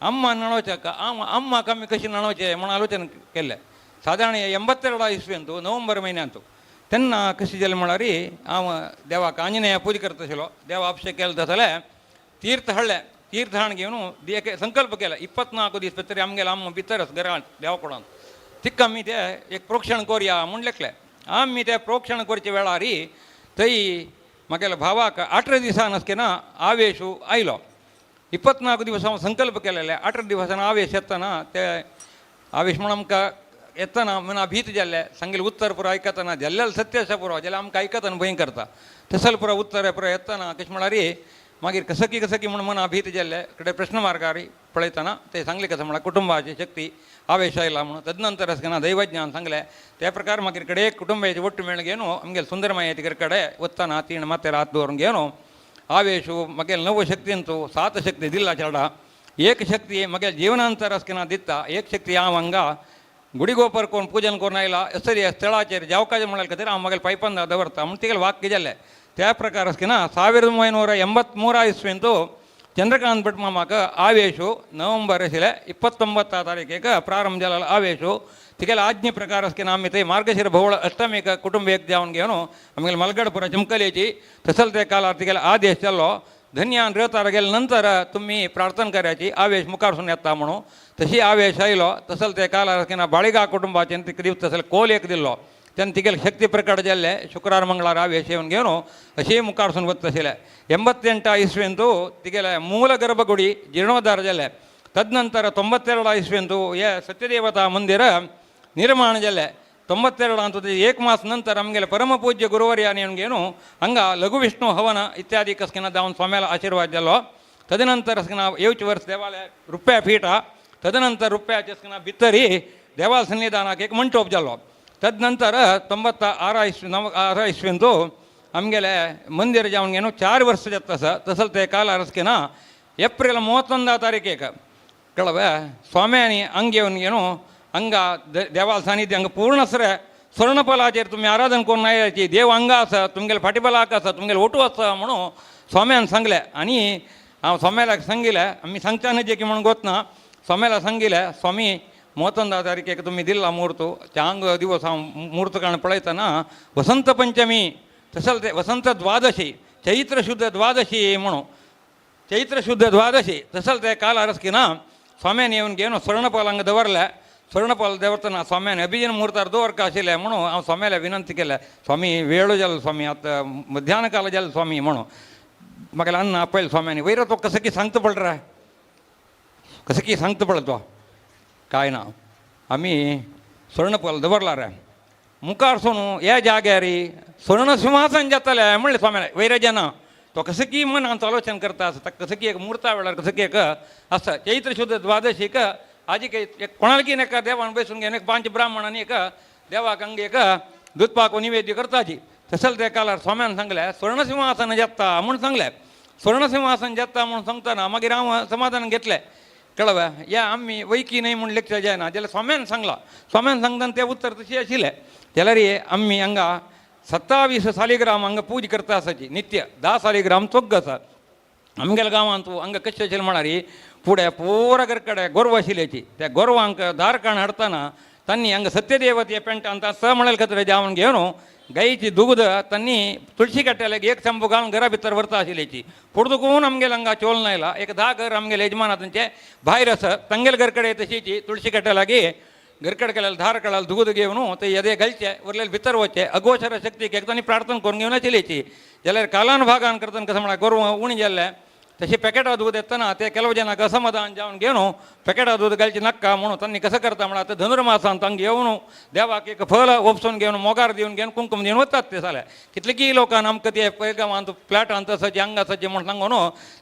अम्मा न्हाणोवचें अम्माक आमी कशी न्हाणोवचें म्हण आलोचन केल्लें. सादारण 82 इस्वेंतू नोव्हेंबर म्हयन्यांतू तेन्ना कशें जालें म्हळ्यार हांव देवाक आंजनेया पुजा करता आशिल्लो. देवा अभिशेक केलो तसो जाल्यार तीर्थ हाडलें. तीर्थ हाडून घेवन एक संकल्प केला 24 दीस भितर आमगेले अम्मा भितर घरांत देवा कुडांत तिका आमी ते एक प्रोक्षण कोरया म्हूण लेखलें. आमी ते प्रोक्षण करचे वेळार थंय म्हगेल्या भावाक 18 दिसान आसतना आवेश आयलो. 24 दिवस हांव संकल्प केलेले 18 दिवसान आवेश येतना ते आवेश म्हूण आमकां येतना मना भीत जाल्ले सांगेले उत्तर पुरो आयकतना जाल्लें सत्य आसा पुरो जाल्यार आमकां आयकतना भंय करता तसल पुरो उत्तर पुरो येतना कशें म्हळ्यार मागीर कसकी कसकी म्हूण मना भीत जाल्ले कडेन प्रश्न मार्गार पळयतना ते सांगले कसं म्हळ्यार कुटुंबाची शक्ती आवेश आयला म्हणून. तदनंतर आसतना दैवज्ञान सांगलें त्या प्रकार मागीर कडे कुटुंबाचे ಒಟ್ಟು ಮೇळ घेवन आमगेले सुंदरमाय तिकर कಡೆ वतना तीण माथ्यार हात दवरून घेवन आवेश मगेले नव शक्तींचो 7 शक्ती दिल्ला चेडा एक शक्ती मगेले जीवनांतर आसतना दिता एक शक्ती हांव हांगा गुडिगोपर कोण पूजन करून आयला सरी स्थळाचेर जावकाचें म्हणल्यार खातीर हांव मगेले पायपंदा दवरता म्हूण तिगेलें वाक्य जालें. त्या प्रकार आसतना 1983 इस्वेंतू चंद्रकांत भट मामाक आवेशु नವೆಂಬರ್ आशिल्ले 29 तारीखेक प्रारंभ जालो आवेशु. तिगेले आज्ञे प्रकार आसतना आमी थंय मार्गशीर भोवळ अष्टमीक कुटुंब एक जावन घेवन आमगेले मलगडपुरा चिमकलेची तसल ते काळार तिगेले आदेश जालो धन्यान रतार गेले नंतर तुमी प्रार्थना करायची आवेश मुखारसून येता म्हणून. तशी आवेश आयलो तसल ते काळार आसतना बाळिगा कुटुंबाचें तिका दिवता तसले कोल एक दिल्लो तेन्ना तिगेले शक्ती प्रकट जाल्ले शुक्रार मंगळार आवेश येवन घेवन अशी मुखारसून वता आशिल्ले. 88 इस्वेंतू तिगेले मूल गर्भगुडी जीर्णोद्धार जाले. तदनंतर 92 इस्वेंतू हे सत्यदेवता मंदिर निर्माण जालें. 92 अंतू एक मास नंतर आमगेले परमपूज्य गुरुवर्यान येवन हांगा लघुविष्णू हवन इत्यादी कसकिना जावन स्वाम्याला आशीर्वाद जालो. तदनंतर आसतना येवचे वर्स देवालय रुप्या पीठ तदनंतर रुप्याचे आसतना भितरी देवाल सन्निधानाक एक मंटोप जालो. तदनंतर 96 इस्वी 6 इस्वेंतू आमगेले मंदिर जावन घेवन 4 वर्स जाता आसा. तसल ते काळार आसतना एप्रिल 31 तारीखेक कळवे स्वाम्यानी अंग येवन घेवन हांगा देवाल सानिध्य हांगा पूर्ण सरे स्वर्णफलाचेर तुमी आराधन करून आयल्याची देव हांगा आसा तुमगेले फाटीबलाक आसा तुमगेले ओटू आसा म्हणून स्वाम्यान सांगलें. आनी हांव स्वाम्यालाक सांगिलें आमी सांगच्या न्हय की म्हणून गोतना स्वाम्याला सांगिलें स्वामी 31 तारीखेक तुमी दिल्ला म्हूर्त चांग दिवस हांव म्हूर्त काडून पळयतना वसंत पंचमी तसल ते वसंत द्वादशी चैत्र शुद्ध द्वादशी म्हणून चैत्र शुद्ध द्वादशी तसल ते काळार आसतना स्वाम्यान येवन घेवन स्वर्णपाल हांगा दवरलें. स्वर्णपाल दवरतना स्वाम्यान अभिजन मुहूर्तार दवरका आशिल्लें म्हणून हांव स्वाम्याला विनंती केलें स्वामी वेळो जालो स्वामी आतां मध्यान काल जालो स्वामी म्हणून. म्हाका अन्न आपयलें स्वाम्यानी वयर तो कसं की सांगता पडटा रे कसं की सांगता पडलो तो काय ना आमी स्वर्णपाल दवरला रे मुखार सोन ह्या जाग्यार स्वर्ण सिंहासन जातलें म्हणलें स्वाम्याला वयर जेन्ना तो कसं की मनांत आलोचन करता आसता कसं की एक मुहूर्ता वेळार कसं की एक आसता चैत्र शुद्ध द्वादशीक आजीक एक कोणालकी एका देवान बसून घेवन एक पांच ब्राह्मणांनी एक देवाक अंग एक दूधपाक निवेद्य करताची तसल त्या काळार स्वाम्यान सांगलें स्वर्णसिंहासन जाता म्हूण सांगलें. स्वर्णसिंहासन जाता म्हूण सांगतना मागीर हांव समाधान घेतलें कळवे या आमी वैकी न्हय म्हूण लेखचे जायना जाल्यार स्वाम्यान सांगलां स्वाम्यान सांगतना तें उत्तर तशें आशिल्लें. जाल्यार आमी हांगा 27 सालिग्राम हांगा पूजा करता आसाची नित्य 10 सालिग्राम चोग्ग आसा आमगेल्या गांवांत हांगा कशें आशिल्लें म्हळ्यार फुडें पुरा घर कडेन गोरवां आशिल्ल्याची त्या गोरवांक दार काण हाडटना तांणी हांगा सत्यदेवते पेंटान स म्हणल्यार खातीर जावन घेवन गायची दुग्ध तांणी तुळशी कट्ट्याक एक शंबू घालून घरा भितर व्हरता आशिल्ल्याची पुर्तुकून आमगेले हांगा चोल नायला एक 10 घर आमगेले यजमान तांचे भायर आसा तांगेले घर कडेन तशीची तुळशी कट्ट्या लागीं घरकड केल्यार धार काडाल दुगद घेवन ते येदे घालचे उरलेले भितर वचचे अगोचर शक्तीक एकदां प्रार्थना करून घेवन आशिल्ल्याची. जाल्यार कालान भागान करतना कसं म्हळ्यार गोरवां उणी जाल्लें तशें पॅकेटां दूद येतना ते ಕೆಲವು ಜನಕ್ಕೆ ಅಸಮಾಧಾನ जावन घेवन पॅकेटां दूद घालचें नाका म्हणून तांणी कसं करता म्हळ्यार आतां धनुर्मासान तांकां घेवन देवाक एक फळ ओपसून घेवन मोगार दिवन घेवन कुंकूम दिवन वतात ते जाल्यार कितले लोकांक आमकां ते गांवांत फ्लॅटांत आसाची हांगा आसाची म्हूण सांगून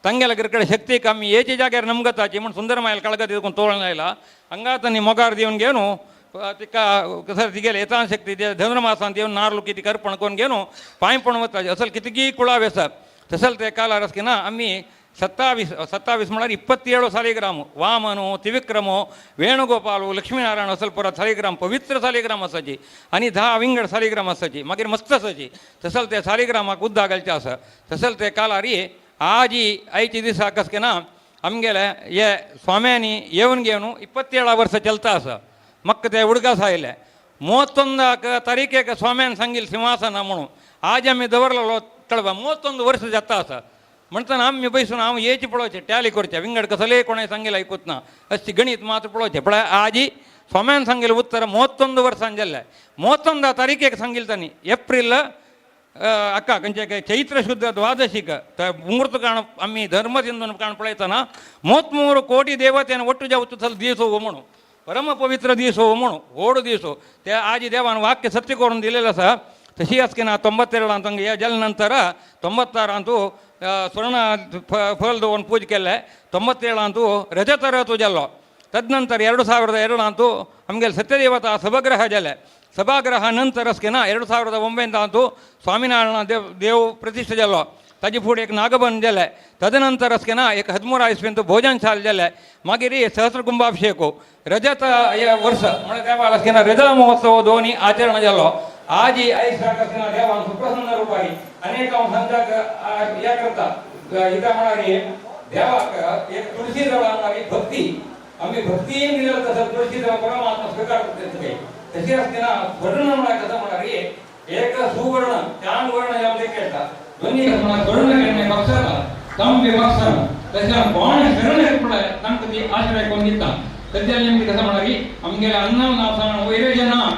तांगेल्या कडेन शक्तीक आमी हेच्या जाग्यार नमगताची म्हूण सुंदर मायल कळगत देखून तोळ आयला हांगा तांणी मोगार दिवन घेवन तिका कसं तिगेले येता शक्ती ते धनुर्मासान येवन नारल कितें अर्पण करून घेवन पांय पण वता असल कितकी कुळावे आसा तसल ते काळार आसतना आमी सत्तावीस सत्तावीस म्हळ्यार 27 सालिग्राम वामनो त्रिविक्रमो वेणुगोपालो लक्ष्मीनारायण असल परत सालिग्राम पवित्र सालिग्राम आसाची आनी 10 विंगड सालिग्राम आसाची मागीर मस्त आसाची. तसल ते सालिग्रामाक उद्दा घालचे आसा. तसल ते कालारी आजी आयच्या दिसा कस ना आमगेले हे स्वाम्यांनी येवन घेवन 27 वर्सां चलता आसा. म्हाका ते उडगास आयले 31 तारीखेक स्वाम्यान सांगिल सिंहासना म्हणून आज आमी दवरलेलो तळवा 31 वर्स जाता आसा. म्हणटना आमी बैसून हांव येची पळोवचें टॅली करचें विंगड कसलेय कोणें सांगिल्लें आयकूत ना अशी गणीत मात्र पळोवचें. पळय आजी स्वाम्यान सांगिल्लें उत्तर 31 वर्सां जाल्लें 31 तारीखेक सांगिल्लें तांणी एप्रील अक्का खंयचे चैत्र शुद्ध द्वादशीक मुहूर्त काण आमी धर्मसिंधून काण पळयतना 33 कोटी देवतेन ಒಟ್ಟು जावचो थल दीस हो म्हणून परम पवित्र दीस हो म्हणून व्हड दीस हो. ते आजी देवान वाक्य सत्य करून दिलेलें आसा. तशी आसकी ना 92 हे जाले नंतर 96 स्वर्ण फल दवरून पूज केल्लें. 97 रजत रथ जाल्लो. तदनंतर 2002 आमगेले सत्यदेवता सभागृह जालें. सभागृह नंतर असकेना 2009 स्वामीनारायण देव देव प्रतिष्ठा जालो. ताजे फुडें एक नागबन जालें. तदनंतर असकेना एक 13 इस्वेंत भोजनशाल जालें. मागीर सहस्र कुंभाभिषेक रजत वर्ष म्हळ्यार देवाक असकेना रजत महोत्सव दोनी आचरण जालो. आजी आयज असकेना देवान सुप्रसन्न रुपारी अनेक हांव सांगताक हे करता इता म्हळ्यार देवाक एक तुळशी दळान भक्ती आमी भक्तीन दिलें तसं तुळशी दळ परमात्मा स्वीकार करता. तशी आसतना स्वर्ण म्हळ्यार कसं म्हळ्यार एक सुवर्ण चार वर्ण यामध्ये खेळता दोन्ही स्वर्ण करणे पक्षाला तम विभक्षण तशें कोण शरण पळय तांकां ती आश्रय कोण दिता. सद्या नेमकी कसं म्हळ्यार आमगेले अन्न नांव सांगण वयरे जना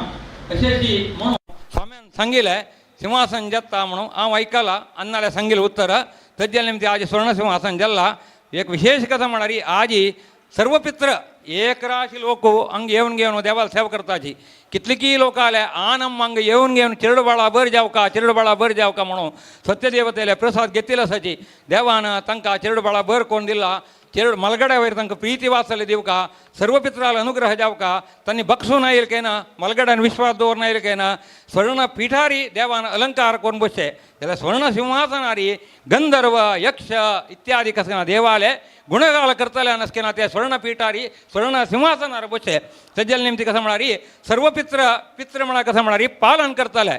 अशेंची म्हणून स्वाम्यान सांगिल्लें सिंहासन जाता म्हणून हांव आयकलां अन्नाले सांगिल्लें उत्तर. तज्या निमती आज स्वर्ण सिंहासन जाल्ला. एक विशेष कथा म्हळ्यार आजी सर्वपित्र एक राशी लोक हंग येवन घेवन देवाला सेवा करताची. कितलीकी लोक आले आनम हंग येवन घेवन चिरडबाळा बर जावका चिरडबाळा बर जावका म्हणून सत्यदेवतेले प्रसाद घेतिल्लो आसाची. देवान तांकां चिरडबाळा बर कोण दिला चिरड मलगड्या वयर तांकां प्रिती वाचले दिवका सर्वपित्राल अनुग्रह जावका तांणी बक्षून आयल काय ना मलगड्यान विश्वास दवरून आयल काय ना स्वर्ण पीठारी देवान अलंकार करून बसचे जाल्यार स्वर्ण सिंहासनारी गंधर्व यक्ष इत्यादी कसं ना देवाले गुणगाल करतले आसके ना ते स्वर्ण पीठारी स्वर्ण सिंहासनार बसचे. तज्जल निमित्त कसं म्हळ्यार सर्व पित्र पित्र म्हळ्यार कसं म्हळ्यार पालन करतले.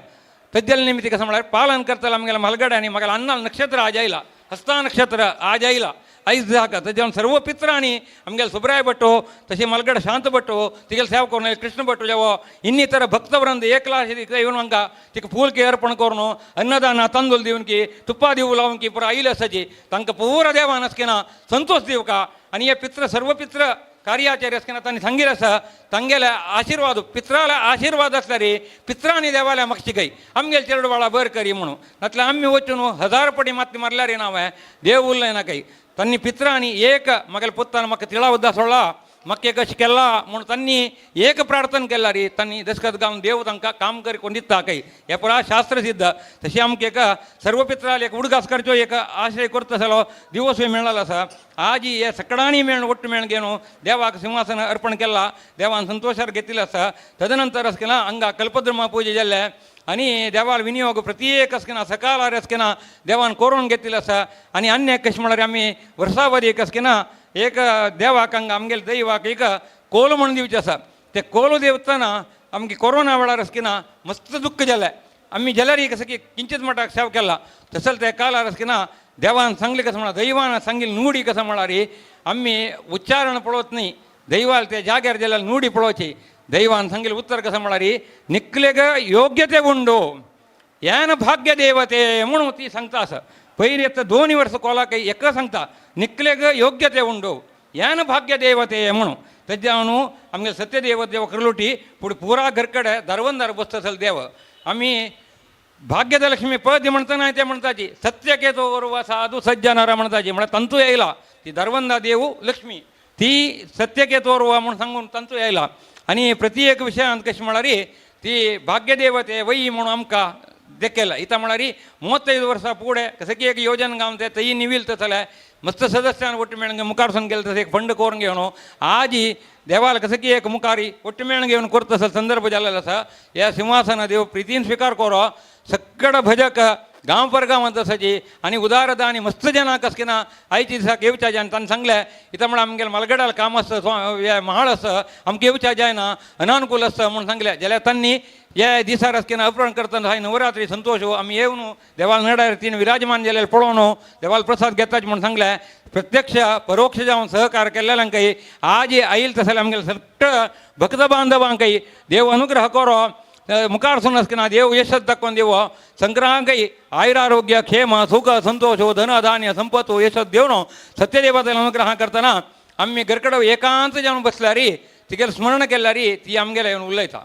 तज्जल निमित्त कसं म्हळ्यार पालन करतले आमगेले मलगड्यांनी मगेले अन्नाल नक्षत्र आज आयला हस्ता नक्षत्र आज आयला आयज जाका तेज्या सर्व पित्रांनी आमगेले सुब्राय भट्टो तशें मलगड शांत भट्टो तिगेले सेवा करून कृष्ण भट्टो जेवो इन्नितर भक्तवृंद एकला येवन हांकां तिका फूल की अर्पण करून अन्नदान तांदूळ दिवन की तुप्पा दिवू लावन की पुरा आयिल्ले आसाची तांकां पुरा देवान आसकेना संतोष दिवका. आनी हे पित्र सर्व पित्र कार्याचार्य आसतना तांणी सांगिल्लें आसा तांगेले आशिर्वाद पित्राले आशिर्वाद आसल्यार पित्रांनी देवाल्या म्हाका शिकय आमगेले चेडवाळा बर करी म्हणून नातल्यार आमी वचून 1000 पटी माती मारल्यार ना हांवें देव उरलें ना काही. तांणी पित्रांनी एक म्हागेले पुतान म्हाका तिळा उद्दा सोडला म्हाका एक अशें केला म्हणून तांणी एक प्रार्थना केला रे तांणी दसकत गावन देव तांकां काम करी कोण दिता काही हे पुरा शास्त्र सिद्ध. तशें आमकां एक सर्व पित्राल एक उडगास करचो एक आश्रय करता जालो दिवसूय मेळ्ळो आसा. आजी हे सकडांनी मेळून ಒಟ್ಟು मेळून घेवन देवाक सिंहासन अर्पण केला देवान संतोषार घेतिल्लें आसा. तदनंतर अशें केलां हांगा कल्पद्रमा पूजा जाल्लें आनी देवाल विनियोग प्रत्येक आसकेना सकाळ आसकेना देवान करून घेतिल्लें आसा. आनी अन्य कशें म्हळ्यार आमी वर्सावधी एक आसकेना एक देवाक हांगा आमगेले दैवाक एक कोल म्हणून दिवचें आसा. ते कोल देवताना आमगे कोरोना वेळार आसकेना मस्त दुख्ख जालें. आमी जाल्यार कसं की किंचित मठाक सेवा केला तसं ते कालार आसकेना देवान सांगलें कसं म्हळ्यार दैवान सांगिल्लें नुडी कसं म्हळ्यार आमी उच्चारण पळोवच न्ही दैवाल ते जाग्यार जाल्यार नुडी पळोवची. दैवान सांगिल्लें उत्तर कसं म्हळ्यार निकलेग योग्यते उंडो येन भाग्य देवते म्हणून ती सांगता आसा. पयलीं येता 2 वर्सां कोलाक एका सांगता निकलेग योग्यते उंडो येन भाग्य देवते म्हणून तेज्या न्हू आमगे सत्यदेव देव करलुटी पूण पुरा घरकडे दरवंदार बसता असल देव आमी भाग्यದ लक्ष्मी पद म्हणताना ते म्हणताची सत्यके तोರುವ साधू सज्जनर म्हणताची म्हळ्यार तंतू येयला ती दरवंदा देव लक्ष्मी ती सत्यके तोರುವ म्हणून सांगून तंतू येयला. आनी प्रति एक विशयांत कशें म्हळ्यार ती भाग्यदेवते वय म्हणून आमकां देखेला. इतां म्हळ्यार 35 वर्सां फुडें कसं की एक योजन गावन ते तई निविल तसले मस्त सदस्यान ಒಟ್ಟು मेळून मुखार सून गेले तसं एक फंड करून घेवन आजी देवाला कसं की एक मुखारी ಒಟ್ಟು मेळून घेवन करता तसो संदर्भ जाल्लो आसा. ह्या सिंहासना देव प्रितीन स्वीकार करो सगळं भजक गांव पर गांवांत आसाची आनी उदारता आनी मस्त जनां कसकिना आयच्या दिसाक येवच्या जायना. तांणी सांगलें इथं म्हळ्यार आमगेले मलगडाल काम आसता, महाळ आसा, आमकां येवच्या जायना, अनानुकूल आसता म्हणून सांगलें. जाल्यार तांणी हे दिसार आसकिना अर्पण करतना हांवें नवरात्री संतोष आमी येवन देवाल नडार तीन विराजमान जाल्यार पळोवन देवाल प्रसाद घेताच म्हणून सांगलें. प्रत्यक्ष परोक्ष जावन सहकार केल्ल्यांकय आज आयल तसले आमगेले सगळे भक्त बांधवांकय देव अनुग्रह करो. मुखार सून आसतना देव यशस दाखोवन देव संक्रांकय आयुरारोग्य क्षेम सुख संतोष धन धान्य संपत्त यशस देवन सत्यदेवाचो अनुग्रह करतना आमी घरकडे एकांत जावन बसल्यार तिगेलें स्मरण केल्यार ती आमगेले येवन उलयता.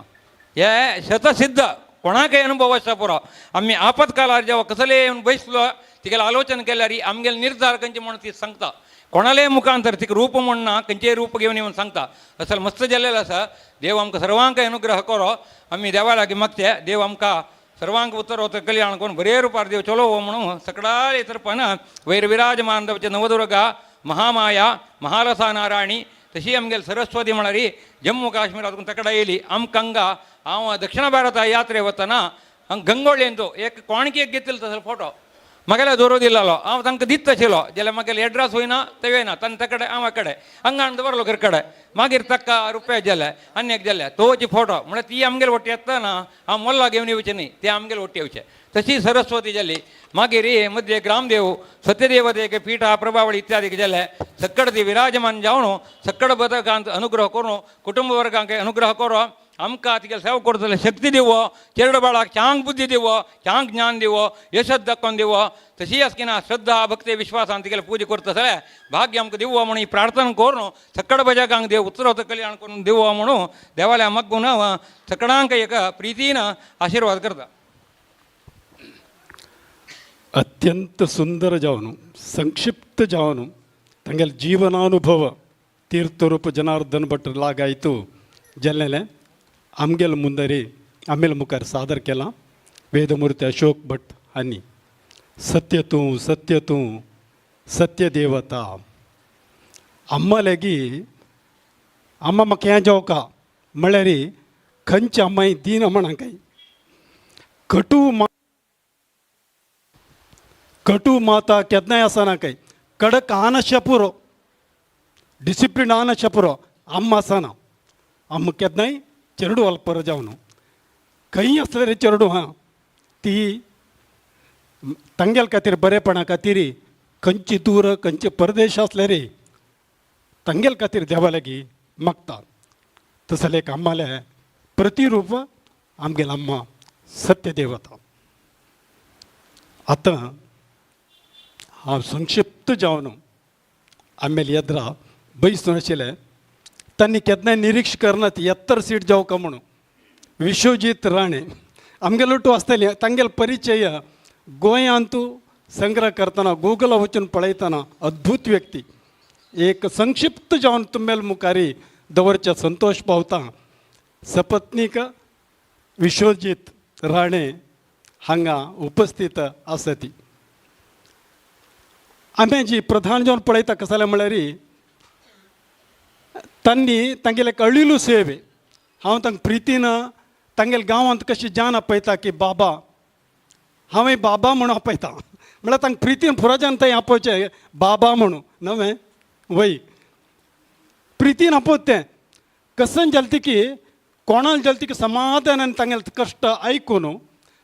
हे शतसिद्ध कोणाकय अनुभव आसता पुरो. आमी आपतकालार जेवा कसले येवन बसलो तिगेलें आलोचन केल्यार आमगेले निर्धार खंयचे म्हणून ती सांगता. कोणाले मुखांतर तिका रूप म्हण ना, खंयचेय रूप घेवन येवन सांगता. असल मस्त जाल्लें आसा. देव आमकां सर्वांक अनुग्रह करो. आमी देवा लागीं मागचे देव आमकां सर्वांक उत्तरोत्तर कल्याण करून बरे रुपार देव चलो म्हणून सकडाले तर्फान वैर विराजमान जावचे नवदुर्गा महामाया महालसा नारायणी तशी आमगेले सरस्वती म्हळ्यार जम्मू काश्मीरातून तकडा येयली. आमकां हांगा हांव दक्षिण भारत यात्रे वतना हांगा गंगोळ्ळेंतो एक कोणकी एक घेतिल्लो तसो फोटो म्हागेले दवरून दिल्लो. हांव तांकां दित आशिल्लो जाल्यार म्हागेले एड्रेस वयना ते वयना तांचे कडेन हांव कडेन हांगा हाडून दवरलो घर कडेन. मागीर ताका रुपया जाले आनी एक जाले तोची फोटो म्हळ्यार ती आमगेले वट्टी येतना हांव मोल्ला घेवन येवचें न्ही, ते आमगेले वट्टी येवचें. तशी सरस्वती जाली. मागीर मध्य ग्रामदेव सत्यदेवतेक पीठा प्रभावळी इत्यादी जाले सक्कड ती विराजमान जावन सक्कड बदकांत अनुग्रह करून कुटुंब वर्गांक अनुग्रह करो. आमकां तिगेले सेवा करतले शक्ती दिवो, चेरडो बाळाक चांग बुद्धी दिवो, चांग ज्ञान दिवो, यशस दाखोवन दिवो. तशी आसकिना श्रद्धा भक्ती विश्वासान तिगेले पूजा करता जाल्यार भाग्य आमकां दिवो म्हणून ही प्रार्थना करून सक्कड भजकांक देव उत्तरोत्तर कल्याण करून दिवो म्हणून देवाल्या मागून सकडांक एक प्रितीन आशीर्वाद करता. अत्यंत सुंदर जावन संक्षिप्त जावन तांगेले जीवनानुभव तीर्थरूप जनार्दन भट लागायತು जल्लेले आमगेल मुंदरी आमेल मुखार सादर केला वेदमूर्ती अशोक भट हांणी. सत्य तूं सत्य तूं सत्य देवता अम्मा लेगी अम्मा म्हाका हें जेवका म्हळ्यार खंयच्या अम्माय दीन म्हणाकाय कटू मा कटू माता केन्नाय आसना काय कडक आनशा पुरो डिसिप्लीन आनशा पुरो अम्मा आसना. अम्मा केन्नाय चेरडू अल्पर जावन खंय आसलें रे चेरडू हा ती तांगेल खातीर बरेपणा खातीर खंयची दूर खंयचे परदेश आसले रे तांगेल खातीर देवा लागीं मागता. तसलें एक अम्मालें प्रतिरूप आमगेले अम्मा सत्यदेवता. आतां हांव संक्षिप्त जावन आमेल येद्रा बैसून आशिल्लें तांणी केन्नाय निरीक्ष करनात येत्तर सीट जावका म्हणून. विश्वजीत राणे आमगेलो टू आसतले तांगेलो परिचय गोंयांतू संग्रह करतना गुगला वचून पळयतना अद्भूत व्यक्ती. एक संक्षिप्त जावन तुमेल मुखारी दवरच्या संतोष पावता. सपत्नीक विश्वजीत राणे हांगा उपस्थित आसा. ती आमी जी प्रधान जावन पळयता कसले म्हळ्यार तांणी तांगेले कळिलू सेवे हांव तांकां प्रितीन तांगेले गांवांत कशी जान आपयता की बाबा हांवें बाबा म्हणून आपयता म्हळ्यार तांकां प्रितीन पुराच्यान थंय आपोवचें बाबा म्हणून नवें वय प्रितीन आपोवत तें कसन जालें की कोणाक जालें की समाधानान तांगेले कश्ट आयकून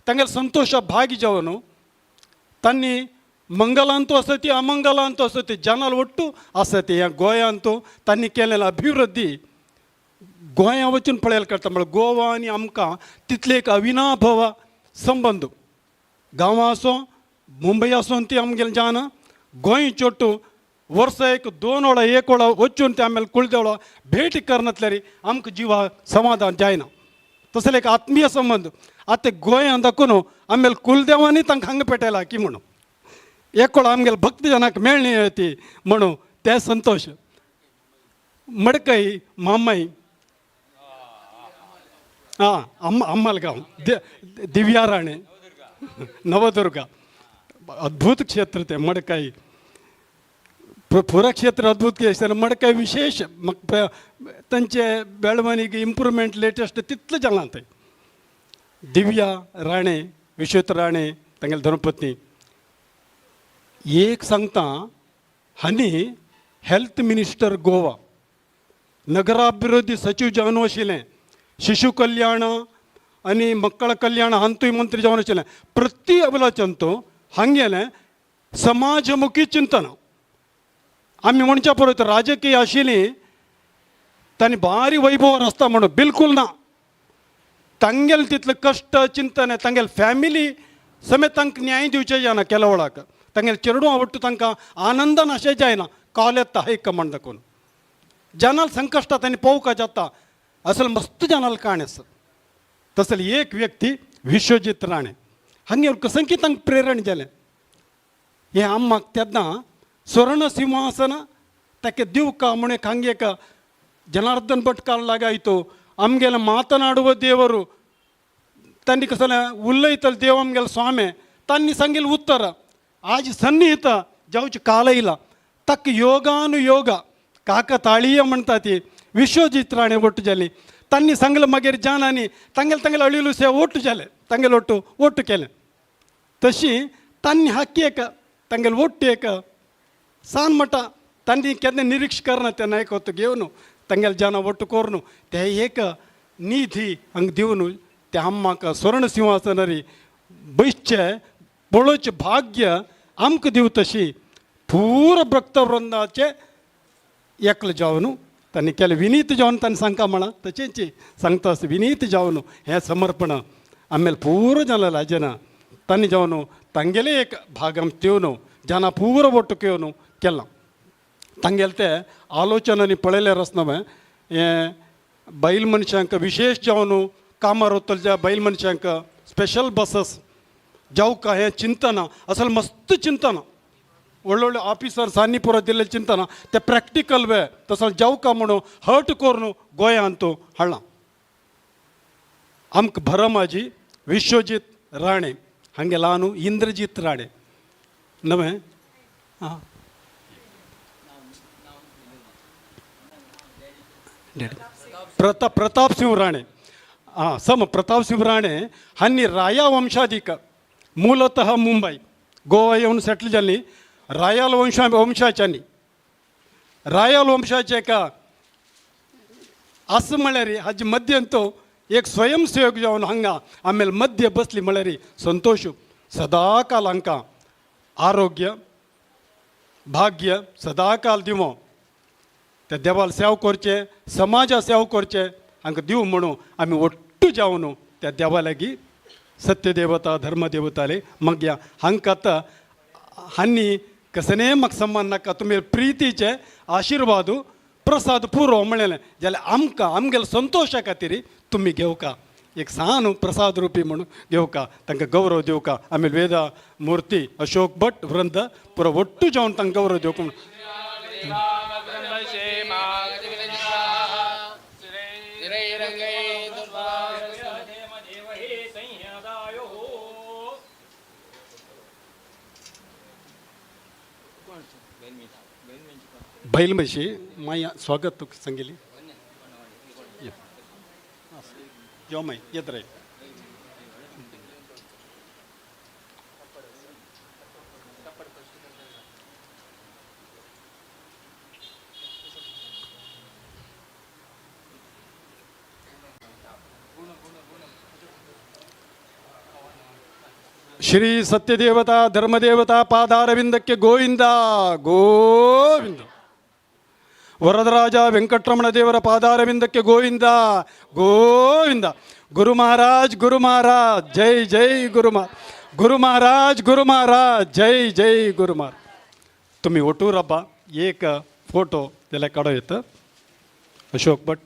तांगेले संतोश भागी जावन तांणी मंगलांतू आसती अमंगलांतू आसती जनाल ಒಟ್ಟು आसती ह्या गोंयांतू तांणी केलेलं अभिवृद्धी गोंया वचून पळयल्यार कळटा. म्हळ्यार गोवा आनी आमकां तितले एक अविनाभव संबंद. गांवां आसूं मुंबय आसूं ती आमगेले जाना गोंय चोट्टू वर्सा एक दोन वेळा एक वेळा वचून ते आमगेले कुळदेवळा भेट करनातल्यार आमकां जिवा समाधान जायना. तसले एक आत्मीय संबंद. आतां गोंयांत दाखोवन आमगेले कुलदेवांनी तांकां हांगा पेटयला की म्हणून एक वेळा आमगेले भक्त जनाक मेळणी ती म्हणून ते संतोष. मडकय मामाई हां अम्म अम्मलगांव दिव्या राणे नवदुर्गा अद्भुत क्षेत्र ते मडकय पुरा क्षेत्र अद्भुत क्षेत्र मडकय विशेष. मग तांचे बेळवणीक इम्प्रुवमेंट लेटेस्ट तितलें जालां थंय. दिव्या राणे विश्वत राणे. तांगेले धर्मपत्नी एक सांगता हांणी हेल्थ मिनिस्टर गोवा नगराभिवृद्धी सचिव जावन आशिल्लें शिशु कल्याण आनी मक्कळ कल्याण हांतूय मंत्री जावन आशिल्लें प्रति अबलाचंतो हांगेलें समाजमुखी चिंतन. आमी म्हणच्या परत राजकीय आशिल्ली तांणी भारी वैभव आसता म्हणून बिलकुल ना. तांगेले तितलें कश्ट चिंतन तांगेले फॅमिली समेत तांकां न्याय दिवचें जायना केल्या वेळाक तांगेले चेडूं आवडटा तांकां आनंदान अशें जायना कॉल येता हायकमांड दाखोवन जनाल संकश्टात तांणी पळोवंक जाता असल मस्त जनाल काणी आसा. तसली एक व्यक्ती विश्वजीत राणे हांगेर कसंकी तांकां प्रेरण जालें हें आम्माक तेन्ना स्वर्ण सिंहासन ताका दिवका म्हूण एक हांगे एक ಜನಾರ್ದನ್ ಭಟ್ लागायतो आमगेले मातनाಡುವ ದೇವರು तांणी कसलें उलयतले देव आमगेले स्वामी तांणी सांगिल्लें उत्तर आज सन्निहित जावचे काल येयला ताका योगानुयोग काकताळीय म्हणटा ती विश्वजीत राणे ಒಟ್ಟು जाली तांणी सांगलें मागीर जनांनी तांगेले तांगेले अळिलू से ಒಟ್ಟು जाले तांगेले ಒಟ್ಟು ಒಟ್ಟು केलें. तशी तांणी हाकी एक तांगेले ಒಟ್ಟು एक सान म्हणटा तांणी केन्ना निरीक्ष करना ते नायकत्व घेवन तांगेले जन ಒಟ್ಟು कोरून ते एक निधी हांगा दिवन ते आम्माक स्वर्ण सिंहासनारी बैसचें पळोवचें भाग्य आमकां दिव तशी पूर भक्तवृंदाचें एकलें जावन तांणी केलें. विनीत जावन तांणी सांगता म्हळां तशेंच सांगता आसता विनीत जावन हें समर्पण आमेल पूर जालें लाजना तांणी जावन तांगेलें एक भाग आमकां दिवन जना पूर ಒಟ್ಟು घेवन केलां. तांगेले ते आलोचनांनी पळयल्यार आसना हें बैल मनशांक विशेश जावन कामार वतले ज्या बैल मनशांक स्पेशल बसस जावका हें चिंतना असल मस्त चिंतना व्हडले ऑफिसर्स आनी पुरो दिल्लें चिंतना ते प्रॅक्टिकल वे तसो जावका म्हणून हट करून गोंयांत हाडलां. आमकां भरम आजी विश्वजीत राणे हांगेलो न्हू इंद्रजीत राणे नवें आं प्रताप सिंह राणे आं सम प्रताप सिंह राणे हांणी राया वंशाधिक मूलतः मुंबय गोवा येवन सेटल जाल्ली रायाल वंशाच्यांनी रायाल वंशाचे एका आसा म्हळ्यार हाजे मध्यंत तो एक स्वयंसेवक जावन हांगा आमेल मध्य बसली म्हळ्यार संतोश सदाकाल हांकां आरोग्य भाग्य सदाकाल दिवं त्या देवाल सेवा करचें समाजा सेवा करचें हांकां दिवं म्हणून आमी ಒಟ್ಟು जावन त्या देवा लागीं सत्यदेवता धर्मदेवताले मागया हांकां आतां हांणी कसलेंय म्हाका सम्मान नाका तुमी प्रितीचे आशिर्वाद प्रसाद पुरो म्हणलें जाल्यार आमकां आमगेल्या संतोशा खातीर तुमी घेवका एक सान प्रसाद रुपी म्हणून घेवका तांकां गौरव दिवका. आमी वेदा मूर्ती अशोक भट वृंद पुरो ಒಟ್ಟು जावन तांकां गौरव दिवका म्हणून. बैल म्हशी माया स्वागत तुका सांगिल्ली यो माय येत रे. श्री सत्यदेवता धर्मदेवता पादारविंदಕ್ಕೆ ಗೋವಿಂದ ಗೋವಿಂದ. ವರದರಾಜ ವೆಂಕಟರಮಣ ದೇವರ ಪಾದಾರವಿಂದಕ್ಕೆ ಗೋವಿಂದ ಗೋವಿಂದ. ಗುರು ಮಹಾರಾಜ್ ಗುರು ಮಹಾರಾಜ್ ಜೈ ಜೈ ಗುರು ಗುರು ಮಹಾರಾಜ್ ಗುರು ಮಹಾರಾಜ್ ಜೈ ಜೈ ಗುರು ಮಹಾರಾಜ್. तुम्ही ಒಟ್ಟು ರಬ್ಬ एक फोटो त्याला काढो येतं अशोक भट.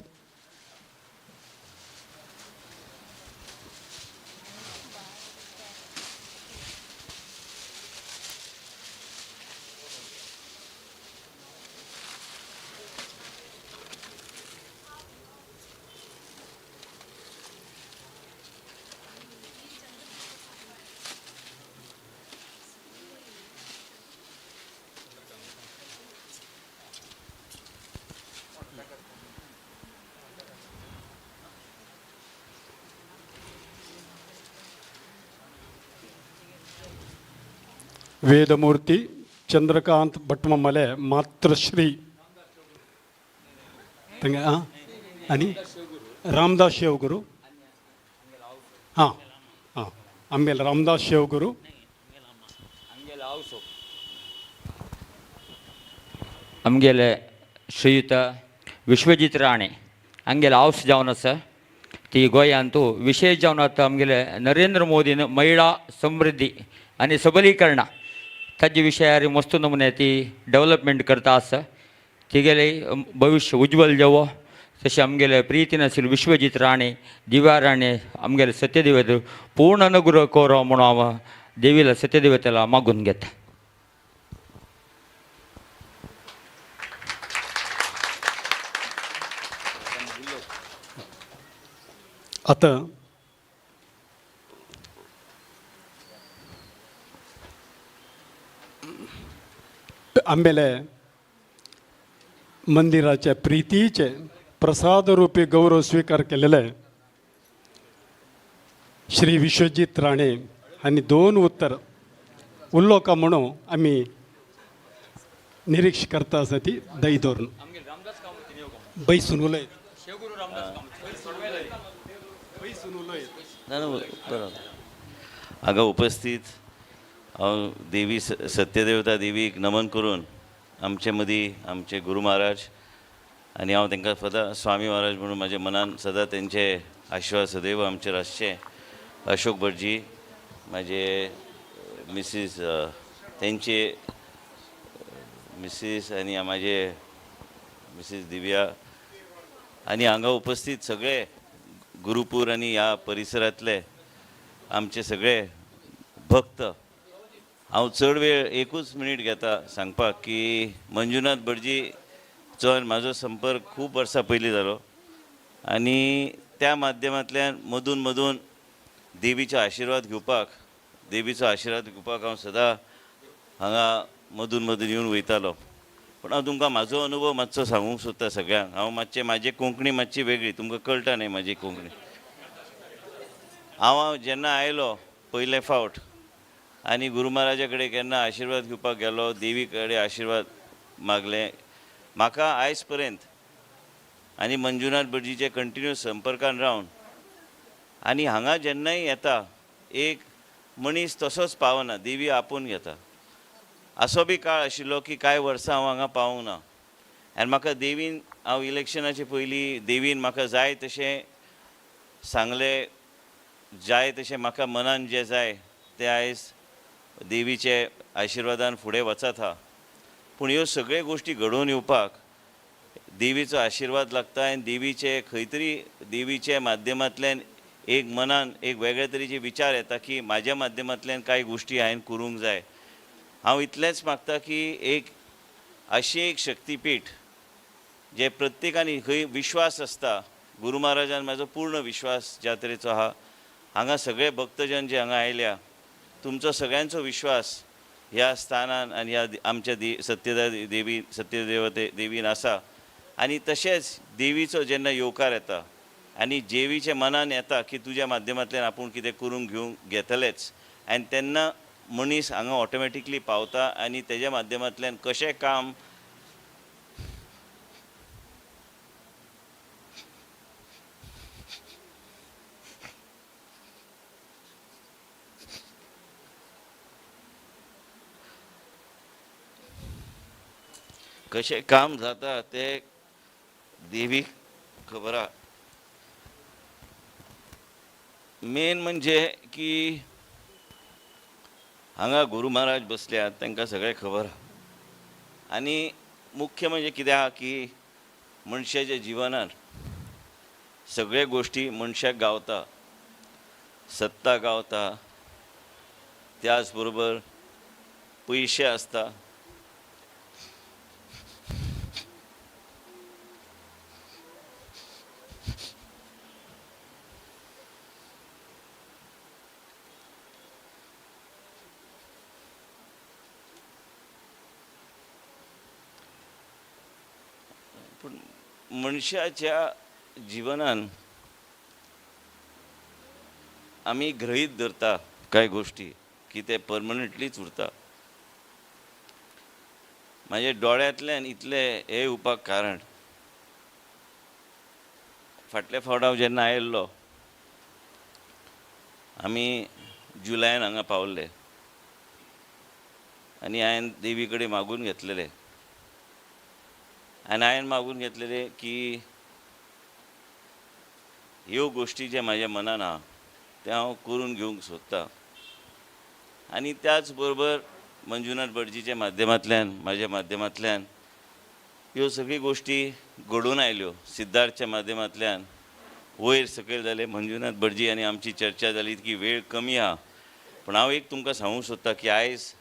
वेदमूर्ती चंद्रकांत भटमामाले मातृश्री तांगे आं आनी रामदास शेवगुरू आं आं आमगेले रामदास शेवगुरू आमगेले श्रीयुत विश्वजीत राणे हांगेले हावस जावन आसा ती गोंयांतू विशेश जावन आतां आमगेले नरेंद्र मोदीन महिळा समृद्धी आनी सबलीकरणा ताजे विशयार मस्त नमुने ती डेवलपमेंट करता आसा. तिगेले भविश्य उज्ज्वल जावो तशें आमगेले प्रितीन आशिल्ले विश्वजीत राणे दिव्या राणे आमगेले सत्यदेवत पूर्ण अनुग्रह कोरो म्हणून हांव देवीला सत्यदेवतेला मागून घेता. आतां आंबेले मंदिराचे प्रितीचे प्रसाद रुपी गौरव स्वीकार केलेले श्री विश्वजीत राणे हांणी दोन उत्तर उल्लोका म्हणून आमी निरीक्ष करता आसा ती दही धरून बैसून उलयत बैसून उलयत. बरोबर. हांगा उपस्थित हांव देवी सत्यदेवता देवीक नमन करून आमचे मदीं आमचे गुरू महाराज आनी हांव तांकां सदां स्वामी महाराज म्हणून म्हाज्या मनान सदां तेंचे आशिर्वाद सदैव आमचेर आसचे. अशोक भटजी म्हाजे मिसीस तेंचे मिसीस आनी म्हाजे मिसीस दिव्या आनी हांगा उपस्थित सगळे गुरुपूर आनी ह्या परिसरांतले आमचे सगळे भक्त. हांव चड वेळ एकूच मिनीट घेता सांगपाक की मंजुनाथ भटजीचो आनी म्हाजो संपर्क खूब वर्सां पयलीं जालो आनी त्या माध्यमांतल्यान मदून मदून देवीचो आशिर्वाद घेवपाक हांव सदां हांगा मदून मदून येवन वयतालो. पूण हांव तुमकां म्हाजो अनुभव मातसो सांगूंक सोदता सगळ्यांक. हांव मातशें म्हाजी कोंकणी मातशी वेगळी, तुमकां कळटा न्ही म्हाजी कोंकणी. हांव जेन्ना आयलो पयले फावट आनी गुरू महाराजा कडेन केन्ना आशिर्वाद घेवपाक गेलो, देवी कडेन आशिर्वाद मागले, म्हाका आयज पर्यंत आनी मंजुनाथ भटजीचे कंटिन्यू संपर्कान रावन आनी हांगा जेन्नाय येता एक मनीस तसोच पावना, देवी आपोवन घेता. असो बी काळ आशिल्लो की कांय वर्सां हांव हांगा पावूंक ना आनी म्हाका देवीन हांव इलेक्शनाचे पयलीं देवीन म्हाका जाय तशें सांगलें, जाय तशें म्हाका मनान जें जाय तें आयज देवीचे आशिर्वादान फुडें वचत आहा. पूण ह्यो सगळ्यो गोश्टी घडोवन येवपाक देवीचो आशिर्वाद लागता आनी देवीचे खंय तरी देवीच्या माध्यमांतल्यान एक मनान एक वेगळे तरेचे विचार येता की म्हाज्या माध्यमांतल्यान कांय गोश्टी हांवें करूंक जाय. हांव इतलेंच मागता की एक अशी एक शक्तीपीठ जे प्रत्येकान खंय विश्वास आसता, गुरू महाराजान म्हाजो पूर्ण विश्वास ज्या तरेचो आहा, हांगा सगळे भक्तजन जे हांगा आयल्या तुमचो सगळ्यांचो विश्वास ह्या स्थानान आनी ह्या आमच्या सत्यदा देवी सत्यदेवते देवीन आसा. आनी तशेंच देवीचो जेन्ना येवकार येता आनी देवीच्या मनान येता की तुज्या माध्यमांतल्यान आपूण कितें करूंक घेवंक घेतलेंच आनी तेन्ना मनीस हांगा ऑटोमॅटिकली पावता आनी तेज्या माध्यमांतल्यान कशें काम कशें काम जाता तें देवीक खबर आहा. मेन म्हणजे की हांगा गुरू महाराज बसल्यात तांकां सगळें खबर आहा. आनी मुख्य म्हणजे कितें आहा की मनशाच्या जिवनान सगळे गोश्टी मनशाक गावता, सत्ता गावता, त्याच बरोबर पयशे आसता, पूण मनशाच्या जिवनान आमी गृहीत धरता कांय गोश्टी की ते परमनंटलीच उरता. म्हाज्या दोळ्यांतल्यान इतलें हें येवपाक कारण फाटल्या फावट हांव जेन्ना आयिल्लो आमी जुलयान हांगा पावल्ले आनी हांवें देवी कडेन मागून घेतलेलें आनी हांवें मागून घेतलेलें की ह्यो गोश्टी जे म्हाज्या मनान आहा तें हांव करून घेवंक सोदतां. आनी त्याच बरोबर मंजुनाथ भटजीच्या माध्यमांतल्यान म्हाज्या माध्यमांतल्यान ह्यो सगळी गोश्टी घडून आयल्यो. सिद्धार्थच्या माध्यमांतल्यान वयर सकयल जाले मंजुनाथ भटजी आनी आमची चर्चा जाली की वेळ कमी आहा, पूण हांव एक तुमकां सांगूंक सोदतां की आयज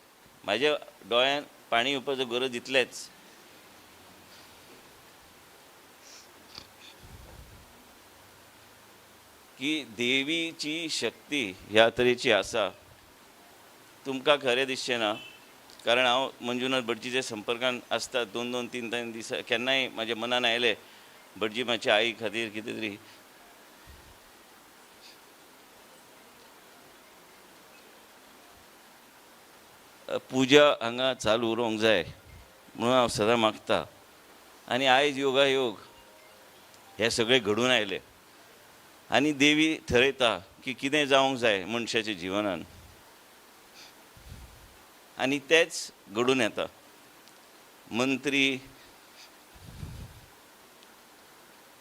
म्हाज्या दोळ्यान पाणी येवपाचो गरज इतलेंच की देवीची शक्ती ह्या तरेची आसा. तुमकां खरें दिसचें ना, कारण हांव मंजुनाथ भटजीच्या संपर्कान आसता दोन दोन तीन तीन दीस. केन्नाय म्हाज्या मनान आयलें भटजी म्हाज्या आई खातीर कितें तरी पुजा हांगा चालू उरोंक जाय म्हणून हांव सदां मागता. आनी आयज योगायोग हें सगळें घडून आयलें आनी देवी थरयता की कितें जावंक जाय मनशाच्या जिवनान आनी तेंच घडून येता. मंत्री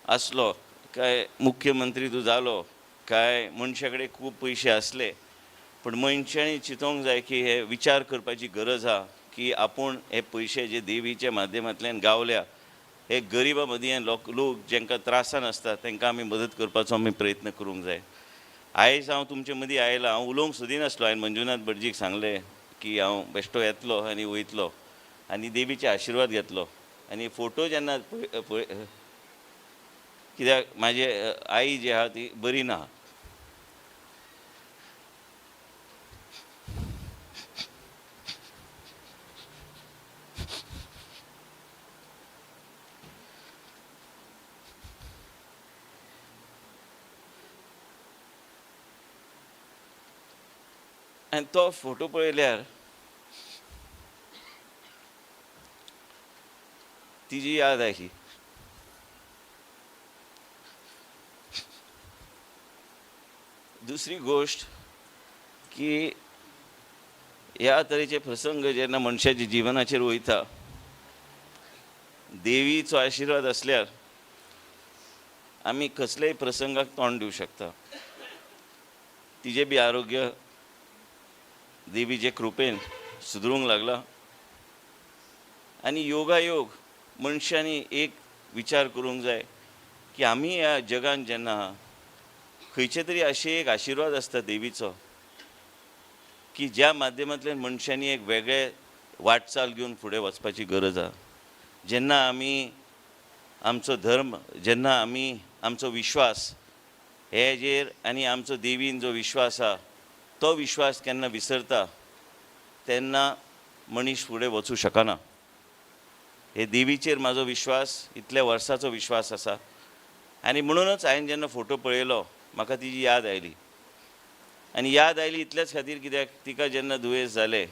आसलो काय मुख्यमंत्री तूं जालो काय मनशा कडेन खूब पयशे आसले, पूण मनशांनी चिंतोंक जाय की हे विचार करपाची गरज आहा की आपूण हे पयशे जे देवीच्या माध्यमांतल्यान गावल्या हे गरिबां मदीं लोक जांकां त्रासान आसता तांकां आमी मदत करपाचो आमी प्रयत्न करूंक जाय. आयज हांव तुमचे मदीं आयला, हांव उलोवंक सोदिनासलो. हांवें मंजुनाथ भटजीक सांगलें की हांव बेश्टो येतलो आनी वयतलो आनी देवीचे आशिर्वाद घेतलो. आनी फोटो जेन्ना कित्याक म्हाजे आई जी आहा ती बरी ना, आनी तो फोटो पळयल्यार तिजी याद आयली. दुसरी गोश्ट की ह्या तरेचे प्रसंग जेन्ना मनशाच्या जिवनाचेर वयता देवीचो आशिर्वाद आसल्यार आमी कसलेय प्रसंगाक तोंड दिवं शकता. तिजें बी आरोग्य देवीचे कृपेन सुदरूंक लागला. आनी योगायोग मनशांनी एक विचार करूंक जाय की आमी ह्या जगान जेन्ना खंयचे तरी अशें एक आशिर्वाद आसता देवीचो की ज्या माध्यमांतल्यान मनशांनी एक वेगळे वाटचाल घेवन फुडें वचपाची गरज आहा. जेन्ना आमी आमचो धर्म, जेन्ना आमी आमचो विश्वास हेजेर आनी आमचो देवीन जो विश्वास आहा तो विश्वास केन्ना विसरता तेन्ना मनीस फुडें वचूं शकना. हे देवीचेर म्हाजो विश्वास इतल्या वर्साचो विश्वास आसा आनी म्हणूनच हांवें जेन्ना फोटो पळयलो म्हाका तिजी याद आयली. आनी याद आयली इतल्याच खातीर कित्याक तिका जेन्ना दुयेंस जालें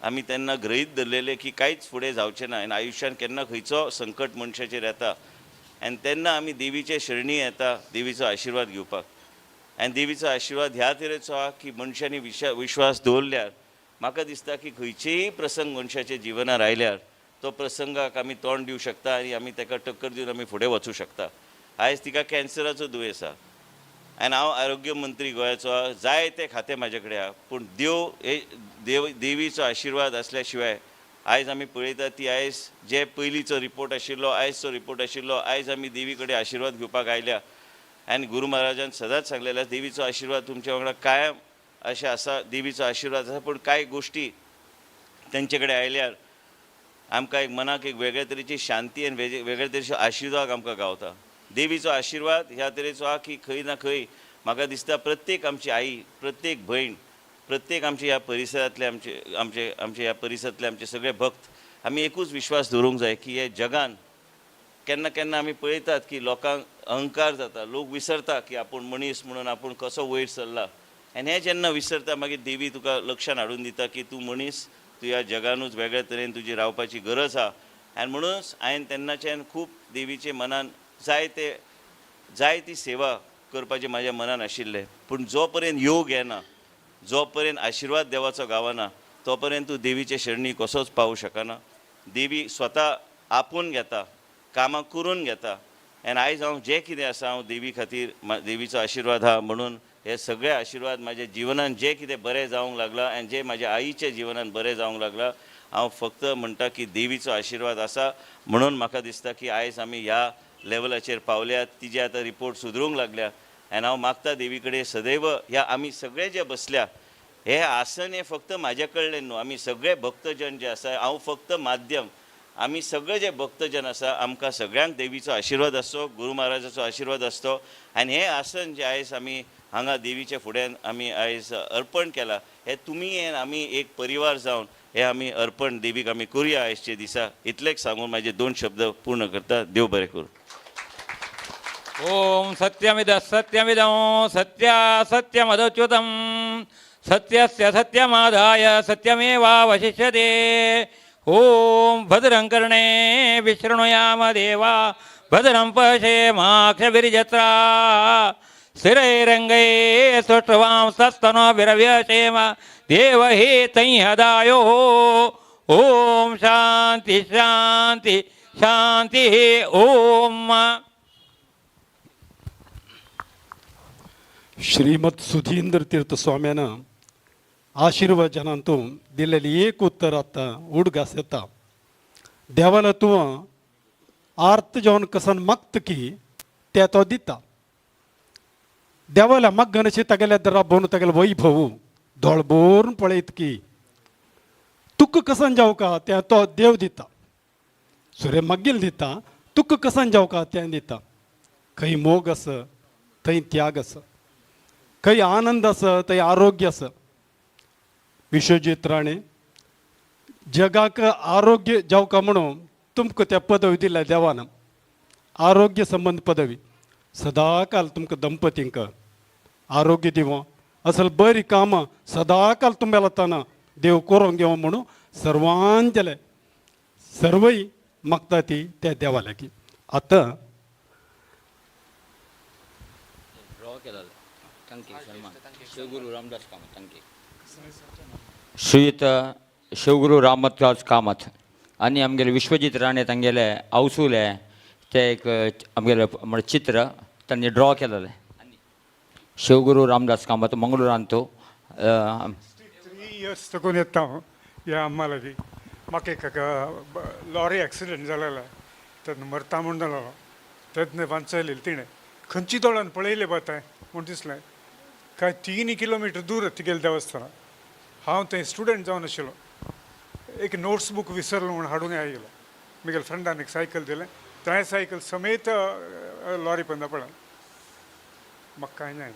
आमी तेन्ना गृहीत धरलेलें की कांयच फुडें जावचें ना आनी आयुश्यान केन्ना खंयचो संकट मनशाचेर येता आनी तेन्ना आमी देवीचे शरणी येता देवीचो आशिर्वाद घेवपाक. आनी देवीचो आशिर्वाद ह्या तरेचो आहा की मनशांनी विश्वास दवरल्यार म्हाका दिसता की खंयचेय प्रसंग मनशाच्या जिवनार आयल्यार तो प्रसंगाक आमी तोंड दिवं शकता आनी आमी ताका टक्कर दिवन आमी फुडें वचूं शकता. आयज तिका कॅन्सराचो दुयेंस आहा आनी हांव आरोग्य मंत्री गोंयाचो आहा, जाय तें खातें म्हाजे कडेन आहा, पूण देव हे देव देवीचो आशिर्वाद आसल्या शिवाय आयज आमी पळयता ती आयज जे पयलींचो रिपोर्ट आशिल्लो आयजचो रिपोर्ट आशिल्लो आयज आमी देवी कडेन आशिर्वाद घेवपाक आयल्या. आनी गुरू महाराजान सदांच सांगलेलें देवीचो आशिर्वाद तुमच्या वांगडा कायम अशें आसा, देवीचो आशिर्वाद आसा. पूण कांय गोश्टी तेंचे कडेन आयल्यार आमकां एक मनाक एक वेगळे तरेची शांती आनी वेगळे तरेचो आशिर्वाद आमकां गावता. देवीचो आशिर्वाद ह्या तरेचो आहा की खंय ना खंय म्हाका दिसता प्रत्येक आमची आई, प्रत्येक भयण, प्रत्येक आमचे ह्या परिसरांतले आमचे आमचे आमचे ह्या परिसरांतले आमचे सगळे भक्त आमी एकूच विश्वास दवरूंक जाय की हे जगान केन्ना केन्ना आमी पळयतात की लोकांक अहंकार जाता, लोक विसरता की आपूण मनीस म्हणून आपूण कसो वयर सरला. आनी हें जेन्ना विसरता मागीर देवी तुका लक्षान हाडून दिता की तूं मनीस, तूं ह्या जगानूच वेगळे तरेन तुजी रावपाची गरज आहा. आनी म्हणूनच हांवें तेन्नाच्यान खूब देवीचे मनान जाय ते जाय ती सेवा करपाचें म्हाज्या मनान आशिल्लें. पूण जो पर्यंत योग येना, जो पर्यंत आशिर्वाद देवाचो गावना, तो पर्यंत तूं देवीचे शरणी कसोच पावूं शकना. देवी स्वता आपोवन घेता, कामां करून घेता. आनी आयज हांव जें कितें आसा हांव देवी खातीर, देवीचो आशिर्वाद आहा म्हणून हे सगळे आशिर्वाद म्हाज्या जिवनान जें कितें बरें जावंक लागलां आनी जें म्हाज्या आईच्या जिवनान बरें जावंक लागलां, हांव फक्त म्हणटा की देवीचो आशिर्वाद आसा म्हणून म्हाका दिसता की आयज आमी ह्या लेवलाचेर पावल्यात. तिजे आतां रिपोर्ट सुदरूंक लागल्या आनी हांव मागता देवी कडेन सदैव ह्या आमी सगळे जे बसल्या हे आसन हें फक्त म्हाजे कडल्यान न्हू, आमी सगळे भक्तजन जे आसा, हांव फक्त माध्यम, आमी सगळे जे भक्तजन आसा आमकां सगळ्यांक देवीचो आशिर्वाद आसचो, गुरू महाराजाचो आशिर्वाद आसचो. आनी हें आसन जें आयज आमी हांगा देवीच्या फुड्यान आमी आयज अर्पण केलां, हें तुमी आमी एक परिवार जावन हें आमी अर्पण देवीक आमी करुया आयजच्या दिसा. इतलेंच सांगून म्हाजे दोन शब्द पूर्ण करता. देव बरें करूं. ओम सत्यमिद सत्यमिदं सत्या सत्यमदच्युतं सत्यस्य सत्यमादाय सत्यमेवावशिष्यते. ओम भद्रं कर्णे विशृणुयाम देवा भद्रं पश्येमाक्षभिर्यत्रा स्थिरैरङ्गैः स्तोष्टवांसस्तनोभिरव्यशेम देवहितैहदायोः. ओम शांति शांति शांति. ओम. श्रीमद सुधींद्र तीर्थ स्वाम्यान आशीर्वचनांतू दिलेली एक उत्तर आतां उडगास येता. देवाला तूं आर्त जेवन कसन मागता की ते तो दिता. देवाल्या मग्गनशी तागेल्या राबोवन तागेले वैभव दोळ भरून पळयत की तुका कसन जावका तें तो देव दिता. सुर्य मागील दिता, तुका कसन जावका तें दिता. खंय मोग आसा थंय त्याग आसा, खंय आनंद आसा थंय आरोग्य आसा. विश्वजीत राणे जगाक आरोग्य जावका म्हणून तुमकां त्या पदवी दिल्या देवान, आरोग्य संबंद पदवी. सदाकाल तुमकां दंपतींक आरोग्य दिवं, असल बरी कामां सदाकाल तुमगेल्या ताना देव करूंक घेवं म्हणून सर्वांचेले सर्वय मागता ती त्या देवा लागीं. आतां श्रीयुत शिवगुरू रामदास कामत आनी आमगेले विश्वजीत राणे तांगेले आवसुले ते एक आमगेले म्हळ्यार चित्र तांणी ड्रॉ केलेलें. शिवगुरू रामदास कामत मंगळुरांतू. 3 इयर्स तकून येता हांव ह्या अम्मा लागीं. म्हाका एक लॉरी एक्सिडंट जालेलो, तेन्ना मरता म्हूण जालेलो, तेन्ना वांचयलेली तिणें. खंयची दोळ्यान पळयलें बा तें म्हूण दिसलें. काय 3 किलोमिटर दूर तिगेलें देवस्थान. हांव थंय स्टुडंट जावन आशिल्लो. एक नोट्स बूक विसरलो म्हूण हाडून आयलो. म्हगेल्या फ्रेंडान एक सायकल दिलें, त्या सायकल समेत लॉरी पंदा पडलें. म्हाका कांय जायना,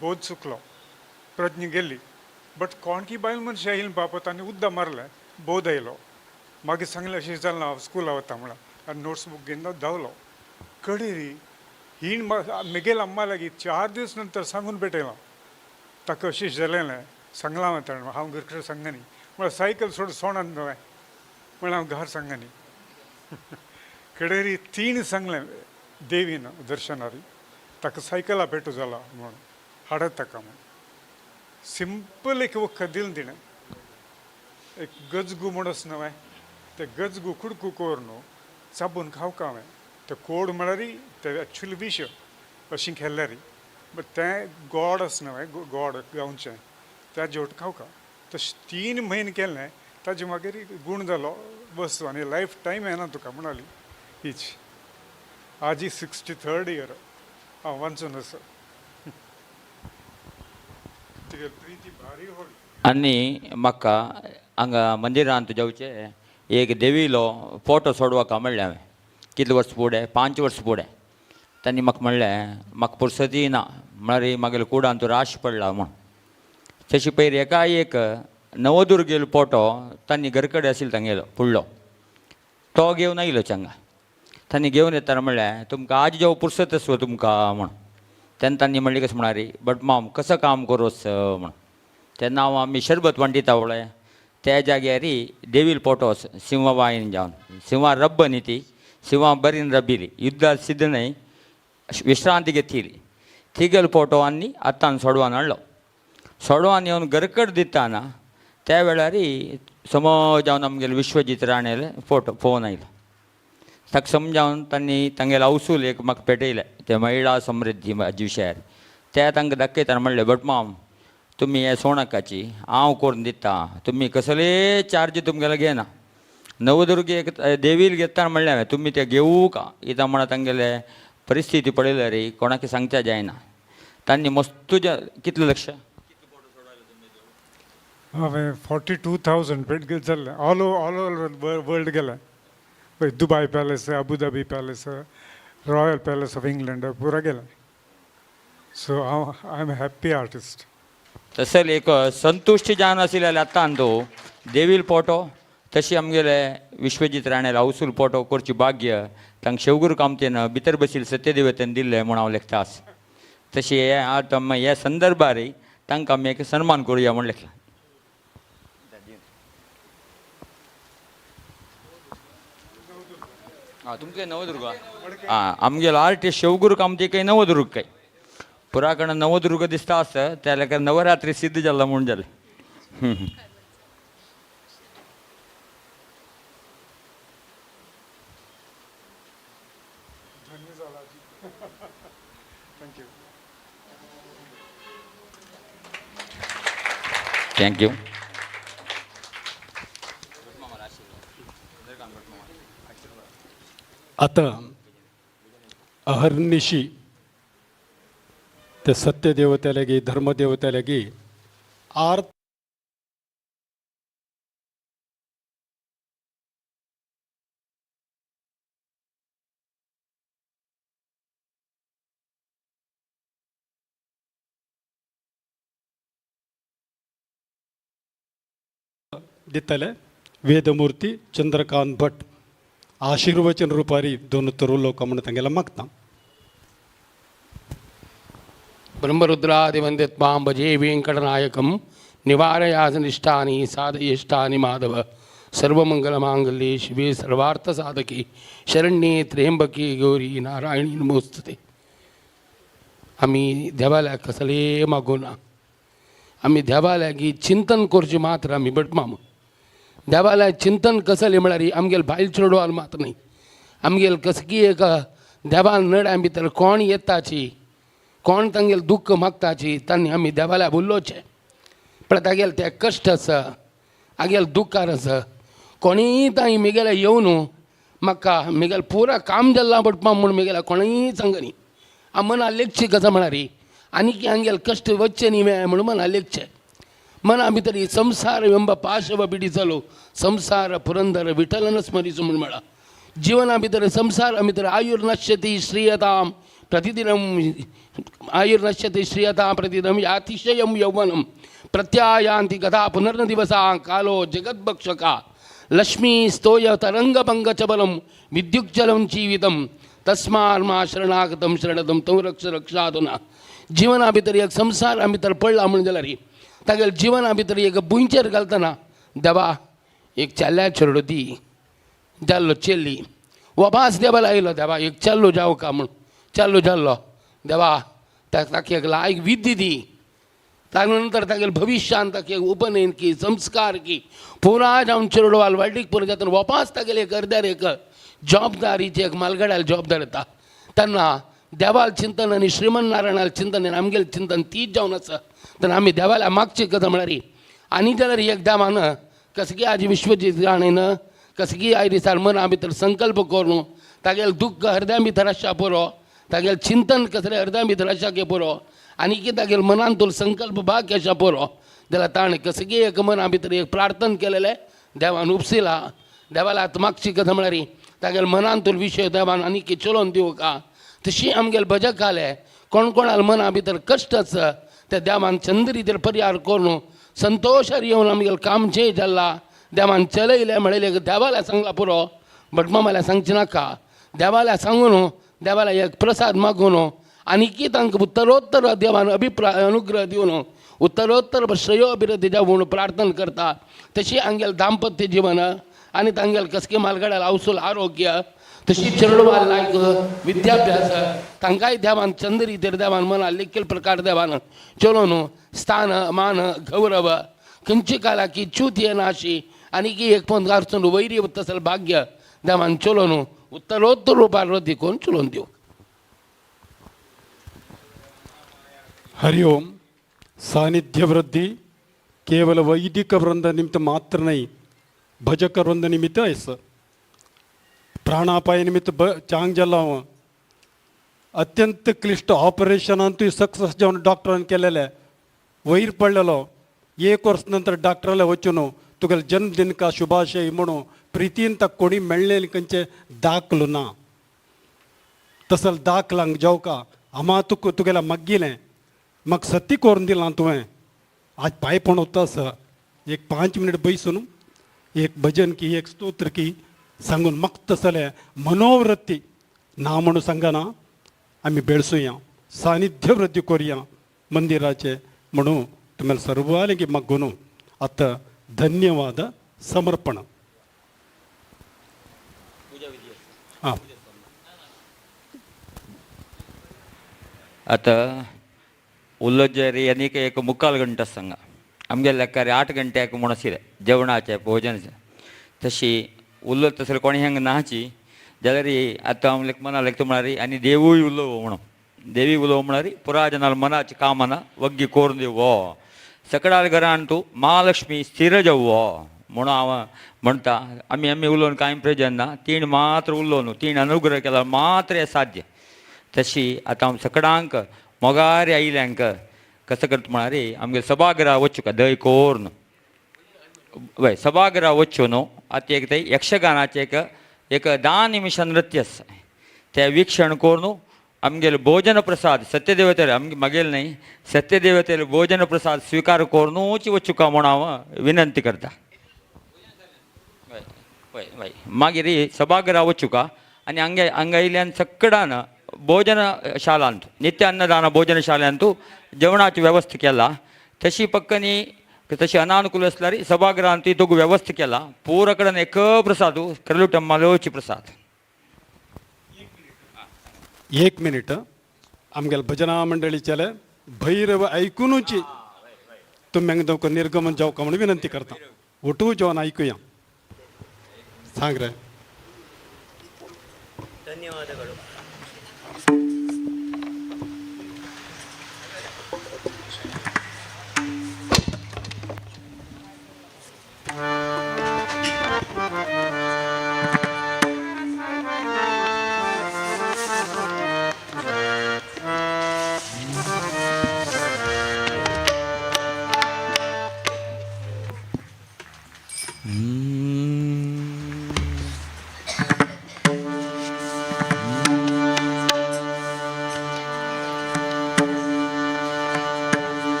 बोध चुकलो, प्रज्ञ गेल्ली. बट कोणकी बायल मनशां येयली बापत आनी उद्दां मारलें, बोध आयलो. मागीर सांगलें, अशें जालें, हांव स्कुला वता म्हणून आनी नोट्स बूक घेवन धांवलो. कडेरी ही म्हगेल्या अम्मा लागीं 4 दीस नंतर सांगून भेटयलो, ताका अशें जालेलें सांगलां हांवें ताणें. हांव घर कडेन सांगना म्हळ्यार सायकल सोड सोणान न्हय म्हळ्यार हांव घर सांगना. कडेरी तीण सांगलें देवीन दर्शनारी, ताका सायकला पेटू जाला म्हणून हाडत ताका म्हणून. सिंपल एक वखद दिलें तिणें, एक गजगू म्हूण आसा न्हय, ते गजगू कुडकू करून चाबून खावका हांवें. ते कोड म्हळ्यार ते एक्चुली विश अशें केल्ल्यारी, बट तें गोड आसा न्हय, गोड गांवचें त्या जेवट खावका. तशें 3 म्हयने केलें, ताजे मागीर गूण जालो बस. आनी लायफ टायम येना तुका म्हणाली हीच. आजी 63rd year हांव वाचून आसा. तिगे प्रिती भारी व्हडली. आनी म्हाका हांगा मंदिरांत जावचें एक देवीलो फोटो सोडवाका म्हणलें हांवें कितले वर्स फुडें, 5 वर्स फुडें. तांणी म्हाका म्हणलें, म्हाका पुरसती ना, म्हळ्यार मागीर कुडांत राश पडला म्हूण. तशी पयर एकाएक नवदुर्गेलो फोटो तांणी घर कडेन आशिल्लो तांगेलो फुडलो, तो घेवन आयलो हांगा. तांणी घेवन येतना म्हणलें, तुमकां आज जेव पुरसत आसलो तुमकां म्हूण. तेन्ना तांणी म्हणलें, कशें म्हणारी, बट माम कसो काम करोस म्हूण. तेन्ना हांव आमी शरबत वांटिता पळय. त्या जाग्यार देवील फोटो सिंहवाहिनी जावन सिंहा रब्ब न्ही ती सिंहा बरीन रब्बिली युद्धार सिद्ध न्हय विश्रांती घेतिली तिगेलो फोटो आनी आतां सोडवान हाडलो सोडवान येवन गरकट दिताना त्या वेळार समज जावन आमगेले विश्वजीत राणेले फोटो फोन आयलो ताका समजावन तांणी तांगेले हौसूल एक म्हाका पेटयलें ते महिळा समृद्धी विशयार ते तांकां दाखयतना म्हणलें भटमाम तुमी हें सोणाकाची हांव करून दिता तुमी कसले चार्ज तुमगेले घेना नवदुर्गे एक देवील घेता म्हणलें हांवें तुमी ते घेवूं का कित्याक म्हणा तांगेले परिस्थिती पळयल्यार कोणाक सांगच्या जायना तांणी मस्तू कितले लक्ष हांवें 42,000 पेट जाल्लें ऑल ऑल ओवर वर्ल्ड गेलें. Dubai palace, Abu Dhabi palace, royal palace of England पुरा गेलें. सो हांव I am happy artist. तसले एक संतुश्ट जावन आशिल्ले आतां तो देवील फोटो तशी आमगेले विश्वजीत राणेले हौसूल फोटो करची भाग्य तांकां शिवगुरू कामतीन भितर बशिल्ले सत्यदेवतेन दिल्लें म्हूण हांव लेखता आसा. तशी हे आतां आमी ह्या संदर्भार तांकां आमी एक सन्मान करुया म्हूण लेखला. आं तुमगे नवदुर्गा आं आमगेलो आर्टिस्ट शिवगुरू कामती काय नवदुर्ग काय पुराकण नवदुर्ग दिसता आसा त्या लेखा नवरात्री सिद्ध जाला म्हूण जालें. Thank you. Thank you. आतां अहर्निशी ते सत्यदेवते लागीं धर्मदेवते लागीं आर्त दितले वेदमूर्ती चंद्रकांत भट आशीर्वचन रुपारी दोन तरुलो म्हूण तांगेले मागता. ब्रह्मरुद्रादिवंदित्वां भजे वेङ्कटनायकं निवारयासनिष्ठानि साधयिष्ठानि माधव. सर्वमङ्गलमाङ्गल्ये शिवे सर्वार्थसाधके शरण्ये त्र्यंबके गौरी नारायणी नमोस्तुते. आमी देवाल्याक कसले मागूना, आमी देवाल्यागी चिंतन करचें मात्र आमी भटमाम. देवाल्या चिंतन कसलें म्हळ्यार आमगेले बायल चेडवान मात्र न्ही, आमगेले कसकी एक देवान नड्या भितर कोण येताची कोण तांगेले दुख्ख मागताची तांणी आमी देवाल्या उलोवचें. पण तागेले ते कश्ट आसा, आगेले दुख्खार आसा, कोणीय तांणी म्हगेले येवन म्हाका म्हगेलें पुरा काम जाल्लां भटमाम म्हूण म्हगेल्या कोणीय सांगनी. हांव मना लेखची कशें म्हळ्यार आनी हांगेले कश्ट वचचे न्ही म्हणून मना लेखचें. मना भितर ही संसार व्यंब पाशव बिडी चलो संसार पुरंदर विठलन स्मरिचो म्हूण म्हळां. जिवना भितर संसार भितर आयुर्नश्यती श्रियतां प्रतिदिनं आयुर्नश्यति श्रियतां प्रतिदिनं यातिशयं यौवनं प्रत्यायांति गता पुनर्न दिवसा कालो जगद्भक्षका लक्ष्मी स्तोय तरंगभंगचबलं विद्युज्जलं जीवितं तस्मान् मा शरणागतं शरणदं तं रक्ष रक्षाधुना. जिवना भितर एक संसार भितर पडला म्हूण जाल्यार तागेले जिवना भितर एक बुंचेर घालतना देवा एक चेल्या चेडो दी जाल्लो चेल्ली वबास देवाला आयलो देवा एक चेल्लो जावं का म्हूण चेल्लो जाल्लो देवा ताका एक लायक विद्दी दी. ताजे नंतर तागेले भविश्यान ताका एक उपनयन की संस्कार की पुरा जावन चेडवाल वाडीक पुरो जातना वपास तागेले एक अर्द्यार एक जबाबदारीची एक मालगड्याल जबाबदार येता. तेन्ना देवाल चिंतन आनी श्रीमन नारायणाल चिंतन आनी आमगेलें चिंतन तीच जावन आसा. तेन्ना आमी देवाल्या मागची कथा म्हळ्यार आनी जाल्यार एक देवान कसकी आज विश्वजीत राणेन कसकी आयज दिसार मना भितर संकल्प करून तागेलें दुख्ख अर्द्या भितर आसच्या पुरो, तागेलें चिंतन कसलें अर्द्या भितर आसच्या पुरो आनी की तागेले मनांतूल संकल्प भाग आसच्या पुरो जाल्यार ताणें कसकी एक मना भितर एक प्रार्थना केलेलें देवान उपसिला. देवाला आतां मागची कथा म्हळ्यार तागेले मनांतूल विशय देवान आनी की चलोवन दिवका. तशी आमगेले भजक आले कोण कोणाल मना भितर कश्ट आसा त्या देवान चंद्रीचेर परिहार करून संतोशार येवन आमगेलें काम जे जाल्लां देवान चलयलें म्हणलें देवाल्या सांगला पुरो भटमामाल्या सांगचें नाका. देवाल्या सांगून देवाल्या एक प्रसाद मागून आनी की तांकां उत्तरोत्तर देवान अभिप्राय अनुग्रह दिवन उत्तरोत्तर श्रेयोभिवृद्धी जावं म्हणून प्रार्थना करता. तशी आमगेलें दाम्पत्य जीवन आनी तांगेले कसके मालगड्याल आवसूल आरोग्य तशी चेडवाल लायक विद्याभ्यास तांकांय देवान चंद्री तर देवान मना लेखील प्रकार देवान चलोवन स्थान मान गौरव खंयची कालाकी च्यूत येना अशी आनी की एक पण अडचण वैरी तसल भाग्य देवान चलोवन उत्तरोत्तर रुपार वृद्धी करून चलोवन दिवं. हरि ओम. सानिध्य वृद्धी केवल वैदिक वृंद निमित्त मात्र नाही, भजक वृंद निमित्त ऐस प्राणापाय निमित्त ब चांग जल्लाव अत्यंत क्लिश्ट ऑपरेशनांतूय सक्सेस जावन डॉक्टरान केलेले वयर पडलेलो. एक वर्स नंतर डॉक्टराले वचून तुगेले जन्मदिन का शुभाशय म्हणून प्रितीन ताका कोणी मेळ्ळें खंयचें दाखलो ना. तसल दाखलांक जेवका आमा तुका तुगेल्या मागीलें म्हाका सत्य करून दिलां तुवें. आज पांय पण वता आसा एक 5 मिनट बैसून एक भजन की एक स्तोत्र की सांगून म्हाका तसलें मनोवृत्ती ना म्हणून सांगना आमी बेळसुया सानिध्य वृद्धी करुया मंदिराचे म्हणून तुमी सर्वांनी मागून आतां धन्यवाद समर्पण. आं. आतां उल्लो जे आनीक एक मुखाल घंटा सांगा आमगे लेखार 8 घंट्याक म्हूण आशिल्लें जेवणाचें भोजनाचें. तशी उल्लो तसले कोणी हांगा नाची जाल्यार आतां हांव लेख मना लेखता म्हळ्यार आनी देवूय उलोवं म्हणून देवी उलोवं म्हळ्यार पुरा जनाल मनाची कामना वग्गी कोरून दिवो सकडाल घरान तूं महालक्ष्मी स्थिर जावो म्हणून हांव म्हणटा. आमी आमी उलोवन कांय प्रयोजन ना, तीण मात्र उलोवन न्हू, तीण अनुग्रह केल्यार मात्र हें साध्य. तशी आतां हांव सकडांक मोगारी आयिल्ल्यांक कसो करता म्हळ्यार आमगे सभागृहा वचूं दय कोर्न वय सभागृहा वचूं न्हू. आतां एक ते यक्षगानाचें एक एक 10 निमिशां नृत्य आसा तें वीक्षण करून आमगेले भोजन प्रसाद सत्यदेवतेले आमगे मागेले न्हय सत्यदेवतेले भोजन प्रसाद स्विकार करूनूच वचूं म्हूण हांव विनंती करता. वय वय मागीर सभागृहा वचूं आनी हांगे हांगा आयिल्ल्यान सकडान भोजन शालांत नित्य अन्नदान भोजन शालांतू जेवणाची व्यवस्था केला. तशी पक्कनी तशी अनानुकूल आसल्यार सभागृहांत दोग व्यवस्था केला पूरा कडेन एक प्रसाद कल्लुटम्मालोची प्रसाद. एक मिनिट आमगेले भजना मंडळीचेले भैरव ऐकूनच तुमी हांगा निर्गमन जावका म्हणून विनंती करता. ओटू जेवण ऐकूया सांग रे. ಧನ್ಯವಾದಗಳು.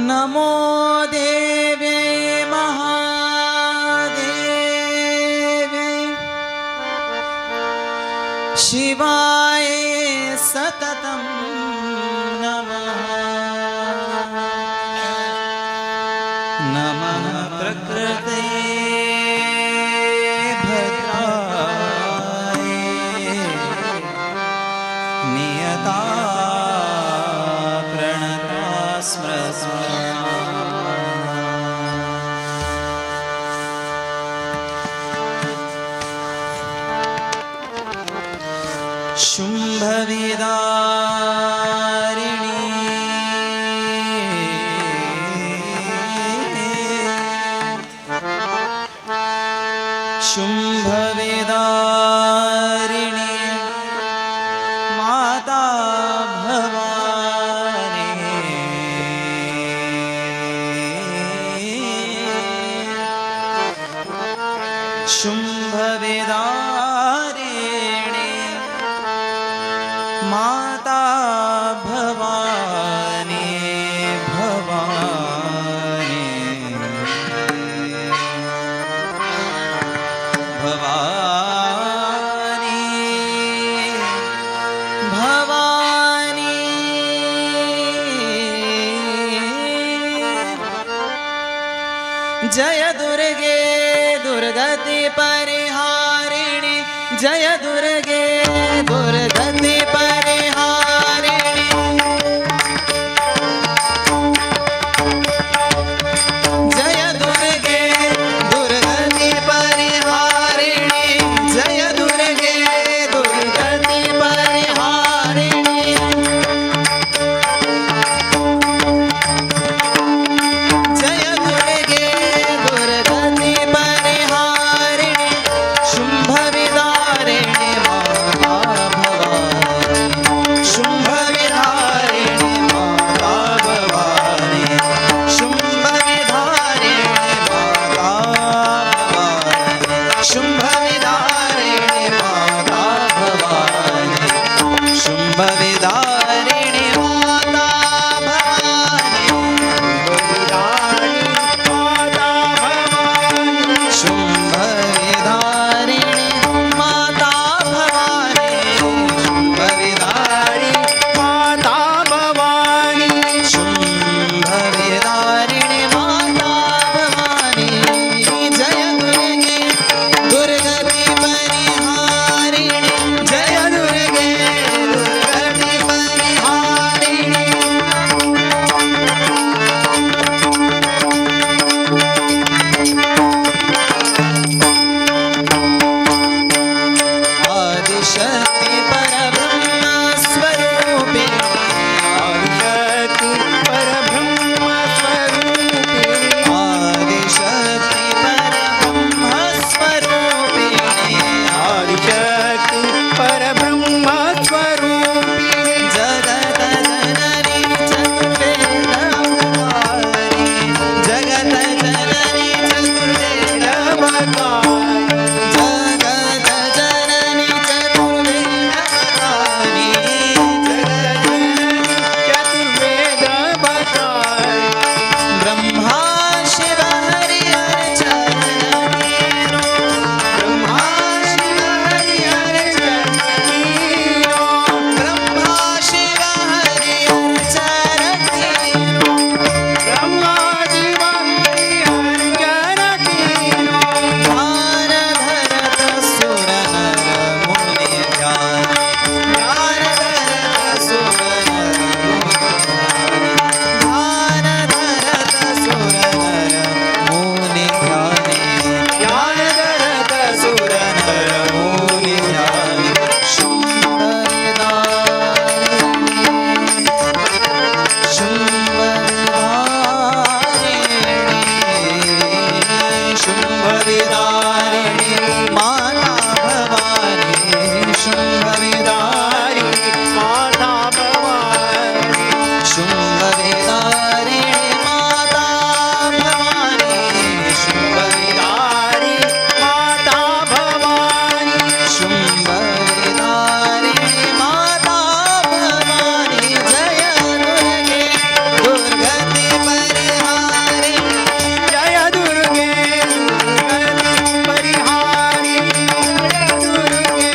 नमो देवे महादेवे शिवाय सततं नमः. नमः प्रकृते भद्राय नियता प्रणता स्मृता. शुम्भविदारिणी शुम्भविदारिणी माता भवानी शुम्भविदारिणी माता भवानी भवानी भवानी भवानी। जय दुर्गे दुर्गति परिहारिणि, जय दुर्गे दुर्गति परिहारिणि, जय दुर्गे दुर्गति परिहारिणि, जय दुर्गे दुर्गति परिहारिणि, जय दुर्गे दुर्गति परिहारिणि, शुम्भविदारिणि माता भवानी, शुम्भविदारिणि माता भवानी, शुम्भविदारिणि माता भवानी, शुम्भविदारिणि माता भवानी, शुम्भविदारिणि माता भवानी, शुम्भविदारिणि माता भवानी, शुम्भविदारिणि माता भवानी, शुम्भविदारिणि माता भवानी। जय दुर्गे दुर्गति परिहारिणि, जय दुर्गे दुर्गति परिहारिणि। आदिशक्ति परब्रह्म स्वरूपिणी, आदिशक्ति परब्रह्म स्वरूपिणी, आदिशक्ति परब्रह्म स्वरूपिणी, आदिशक्ति परब्रह्म स्वरूपिणी, जगत जननी चतुर्वेदवतारी, जगत जननी चतुर्वेदवतारी, जगत जननी चतुर्वेदवतारी, जगत जननी चतुर्वेदवतारी, ब्रह्मा शिव हरि हर चरण कीनो, ब्रह्मा शिव हरि हर चरण कीनो, ब्रह्मा शिव हरि हर चरण कीनो, ब्रह्मा शिव हरि हर चरण कीनो। ध्यान धरत सुर नर मुनि ध्यान, ध्यान धरत सुर नर मुनि ध्यान, ध्यान धरत सुर नर मुनि ध्यानि, ध्यान धरत सुर नर मुनि ध्यानि। शुम्भविदारिणि, शुम्भविदारिणि, शुम्भविदारिणि माता भवानी, शुम्भविदारिणि माता भवानी, शुम्भविदारिणि माता भवानी, शुम्भविदारिणि माता भवानी, शुम्भविदारिणि माता भवानी। जय दुर्गे दुर्गति परिहारिणि, जय दुर्गे दुर्गति परिहारिणि, जय दुर्गे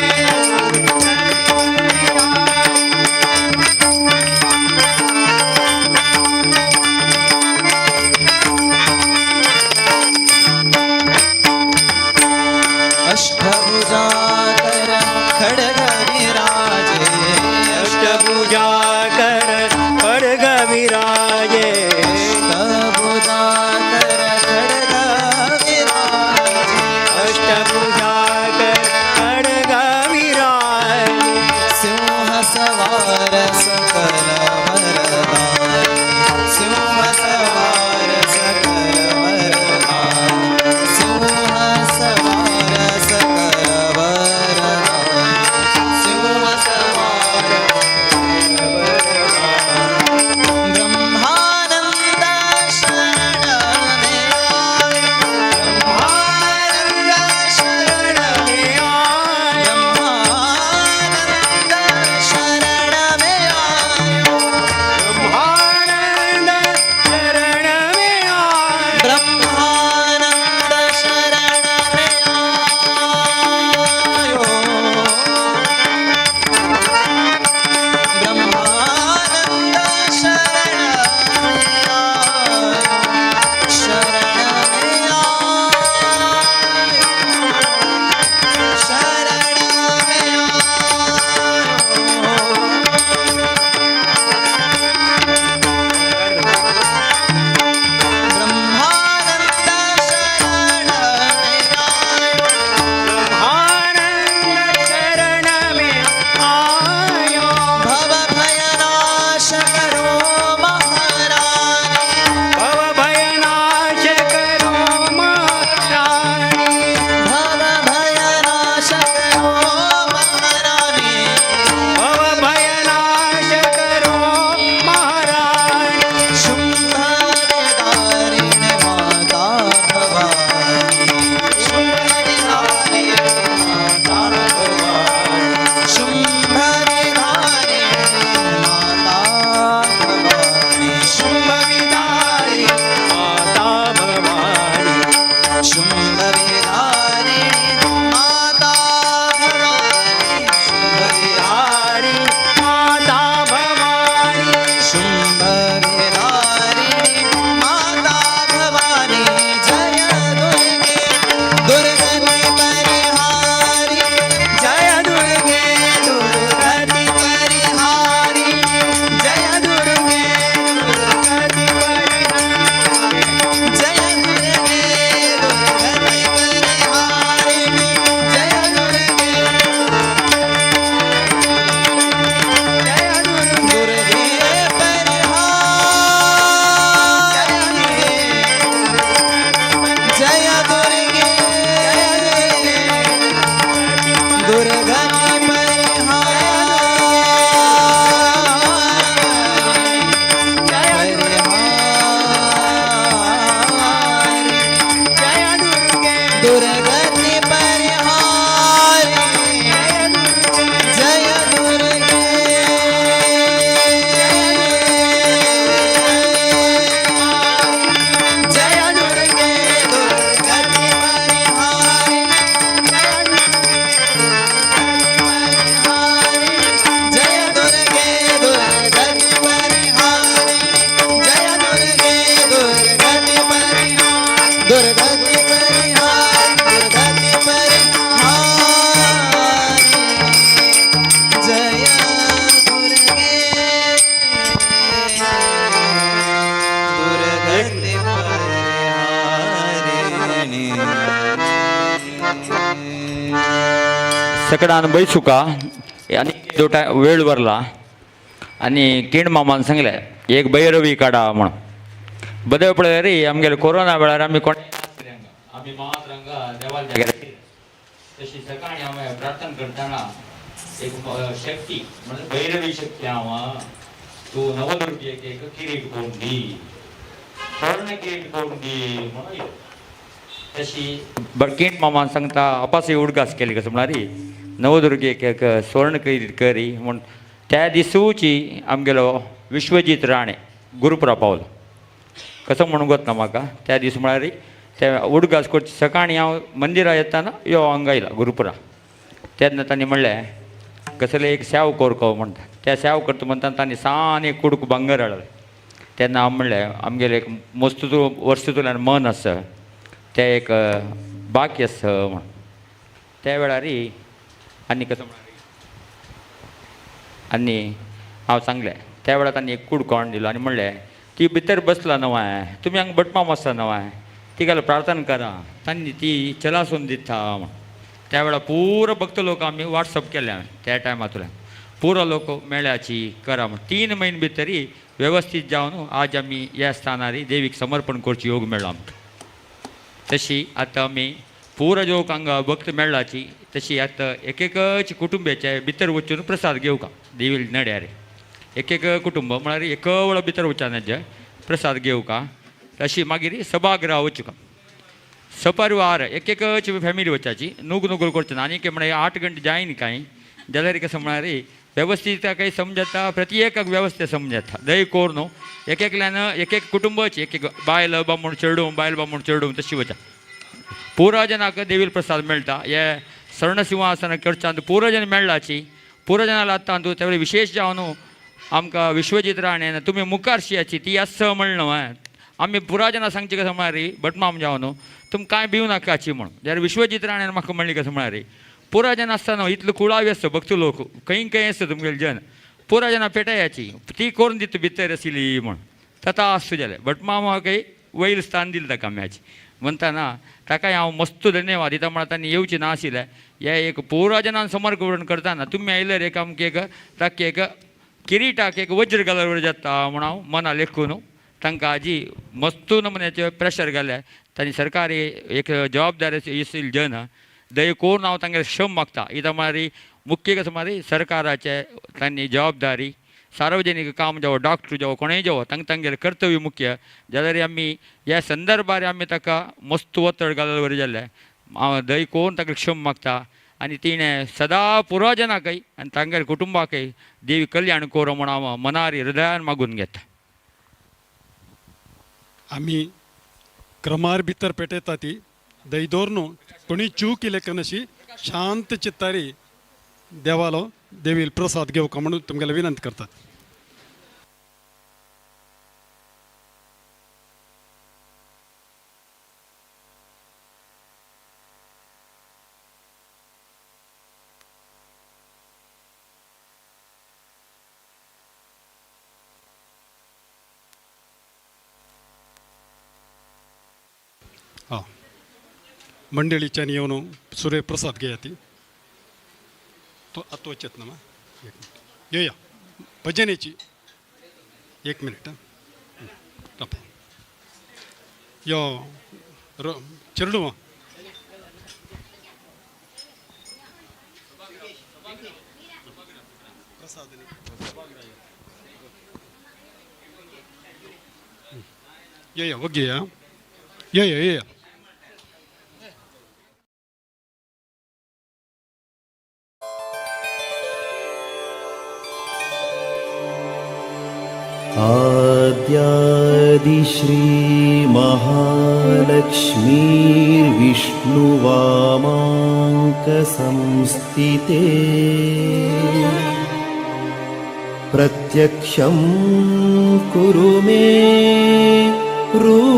शुंभविदारिणी माता भवानी शुंभविदारिणी माता भवानी शुंभविदारिणी माता भवानी जय दुर्गे दुर्गति परिहारी जय दुर्गे दुर्गति परिहारी जय दुर्गे दुर्गति परिहारी जय दुर्गे दुर्गति परिहारिणी जय दुर्गे जय दुर्गे परिहारिणी जय दुर्गे दुर्गति परिहारिणी दुर्गति परिहारिणी जय दुर्गे जय दुर्गे दुर्गति परिहारिणी जय दुर्गे दुर्गति परिहारिणी जय दुर्गे दुर्गति परिहारिणी दुर्गति परिहारिणी दुर्गति परिहारिणी जय दुर्गे दुर्गति परिहारिणी. सकडान बैसुका आनी तो वेळ भरला आनी किण मामान सांगलें एक भैरवी काडा म्हणून. बदल पळय रे आमगेले कोरोना वेळार आमी कोण आमी मात्र हांगा देवाल जाग्यार तशी सकाळी हांवें प्रार्थना करतना एक शक्ती म्हणजे भैरवी शक्ती हांव तूं नवदुर्गेक एक किरीट करून दी, स्वर्ण किरीट करून दी म्हणून येयलें. तशी किण मामान सांगता अपासी उडगास केली कसं म्हळ्यार नवदुर्गेक एक स्वर्ण किरीट करी म्हूण. त्या दिसूची आमगेलो विश्वजीत राणे गुरुपुरा पावलो. कसो म्हणून गोत ना म्हाका त्या दीस म्हळ्यार ते उडगास करची सकाळीं हांव मंदिरां येताना यो हांगा आयला गुरुपुरा. तेन्ना तांणी म्हणलें कसलें एक सेव कोरको म्हणटा. त्या सेव करता म्हणटा तांणी सान एक कुडको भांगर हाडलें. तेन्ना हांव म्हणलें आमगेलें एक मस्त वर्सुतल्यान मन आसा तें एक बाकी आसा म्हण. त्या वेळार आनी कसो म्हळ्यार आनी हांव सांगलें त्या वेळार तांणी एक कुडको हाडून दिलो आनी म्हणलें ती भितर बसला न्हू तुमी हांगा भटमाम आसा न्हू तिका प्रार्थना करा तांणी ती चलासून दिता म्हण. त्या वेळार पुरो भक्त लोक आमी वॉट्सअप केले हांवें त्या टायमांतल्यान पुरो लोक मेळ्याची करा म्हण. 3 म्हयने भितरी वेवस्थीत जावन आज आमी ह्या स्थानार देवीक समर्पण करची योग मेळ्ळो आमकां. तशी आतां आमी पुरो लोक हांगा भक्त मेळ्ळाची तशी आतां एक एकच कुटुंबाचे भितर वचून प्रसाद घेवका देवी नड्यार एक एक कुटुंब म्हळ्यार एक वेळा भितर वचना प्रसाद घेवका. तशी मागीर सभागृह वचुका सपरिवार एक एकच फॅमिली वचाची नुग नुगल करचे ना. आनी म्हळ्यार 8 घंटे जायन कांय जाल्यार कसं म्हळ्यार व्यवस्थीत काही समजता प्रत्येकाक व्यवस्था समजता. दय कोर न्हू एक एकल्यान एक एक कुटुंबाची एक एक बायल बामण चेडूं बायल बामण चेडूं तशी वचा पुरो जनाक देवील प्रसाद मेळटा. हे स्वर्णसिंहासन करच्यान पुरो जन मेळ्ळाची पुरो जनां लागता त्या विशेष जावन आमकां विश्वजीत राणे तुमी मुखार शियाची ती आसा म्हणलें न्हू आमी पुरा जनां सांगची कसं म्हळ्यार भटमाम जावन तुम कांय भिवू नाकाची म्हणून. जाल्यार विश्वजीत राण्यान म्हाका म्हणली कसं म्हळ्यार पुरा जन आसता न्हू इतलो कुळावी आसता भक्त लोक खंय खंय आसता तुमगेले जन पुरा जनां पेटायाची ती करून दिता भितर आशिल्ली म्हण. तथा आसूं जालें भटमामा काही वयर स्थान दिलें ताका आमी म्हणटा ना ताकाय हांव मस्त धन्यवाद दिता. म्हळ्यार तांणी येवचें ना आशिल्लें हे एक पुरा जनान समर्पण करतना तुमी आयल्यार एक आमकां एक ताका एक किरिटाक एक वज्र घाल्यार जाता म्हूण हांव मना लेखून तांकां आजी मस्त नमुन्याचें प्रेशर घालें. तांणी सरकारी एक जबाबदारी आशिल्ली जन दय करून हांव तांगेर क्षम मागता. इतां म्हळ्यार मुख्य कसं म्हळ्यार सरकाराचे तांणी जबाबदारी सार्वजनीक काम जावं डॉक्टर जावं कोणूय जावं तांकां तांगेलें कर्तव्य मुख्य. जाल्यार आमी ह्या संदर्भार आमी ताका मस्त वतड घालून बरें जालें. हांव दय करून ताका क्षम मागता आनी तिणें सदां पुर्वजनाकय आनी तांगेल्या कुटुंबाकय देवी कल्याण करूं म्हूण हांव मनार हृदयान मागून घेता. आमी क्रमार भितर पेटयता ती दयदोरनो कोणी चूक केले कनशी शांत चित्तारी देवालो देवील प्रसाद घेवका म्हणून तुमगेले विनंती करतात. हां मंडळीच्यान येवन सुरे प्रसाद घेया ती तो आतां वचत ना एक मिनिट येया भजनेची एक मिनिट हां यो चेडू प्रसाद येया ओके या येया येया. आद्यादिश्रीमहालक्ष्मीर्विष्णुवामाङ्कसंस्थिते प्रत्यक्षं कुरु मे रूपं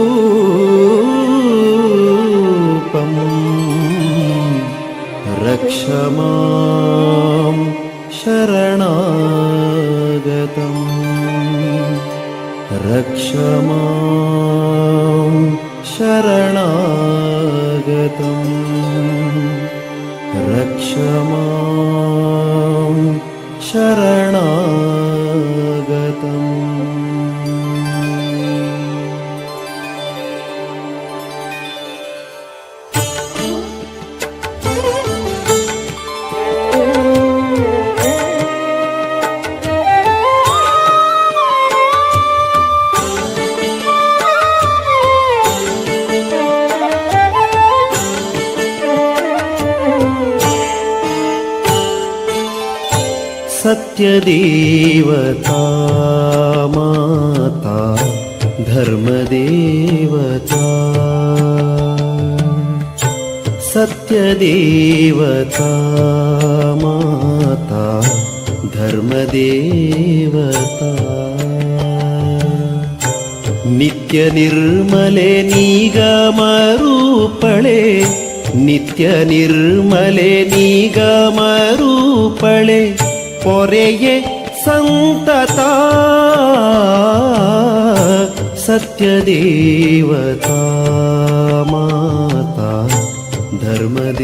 रक्ष मां शरणागतम् रक्ष मां शरणागतम् रक्ष मां शरणागतम्. सत्यदेवता माता धर्मदेवता सत्यदेवता माता धर्मदेवता नित्य निर्मले निगमरूपळे नित्य निर्मले निगमरूपळे ಪೊರೆಯೆ ಸಂತತ ಸತ್ಯದೇವತಾ ಮಾತಾ ಧರ್ಮದೇವತಾ.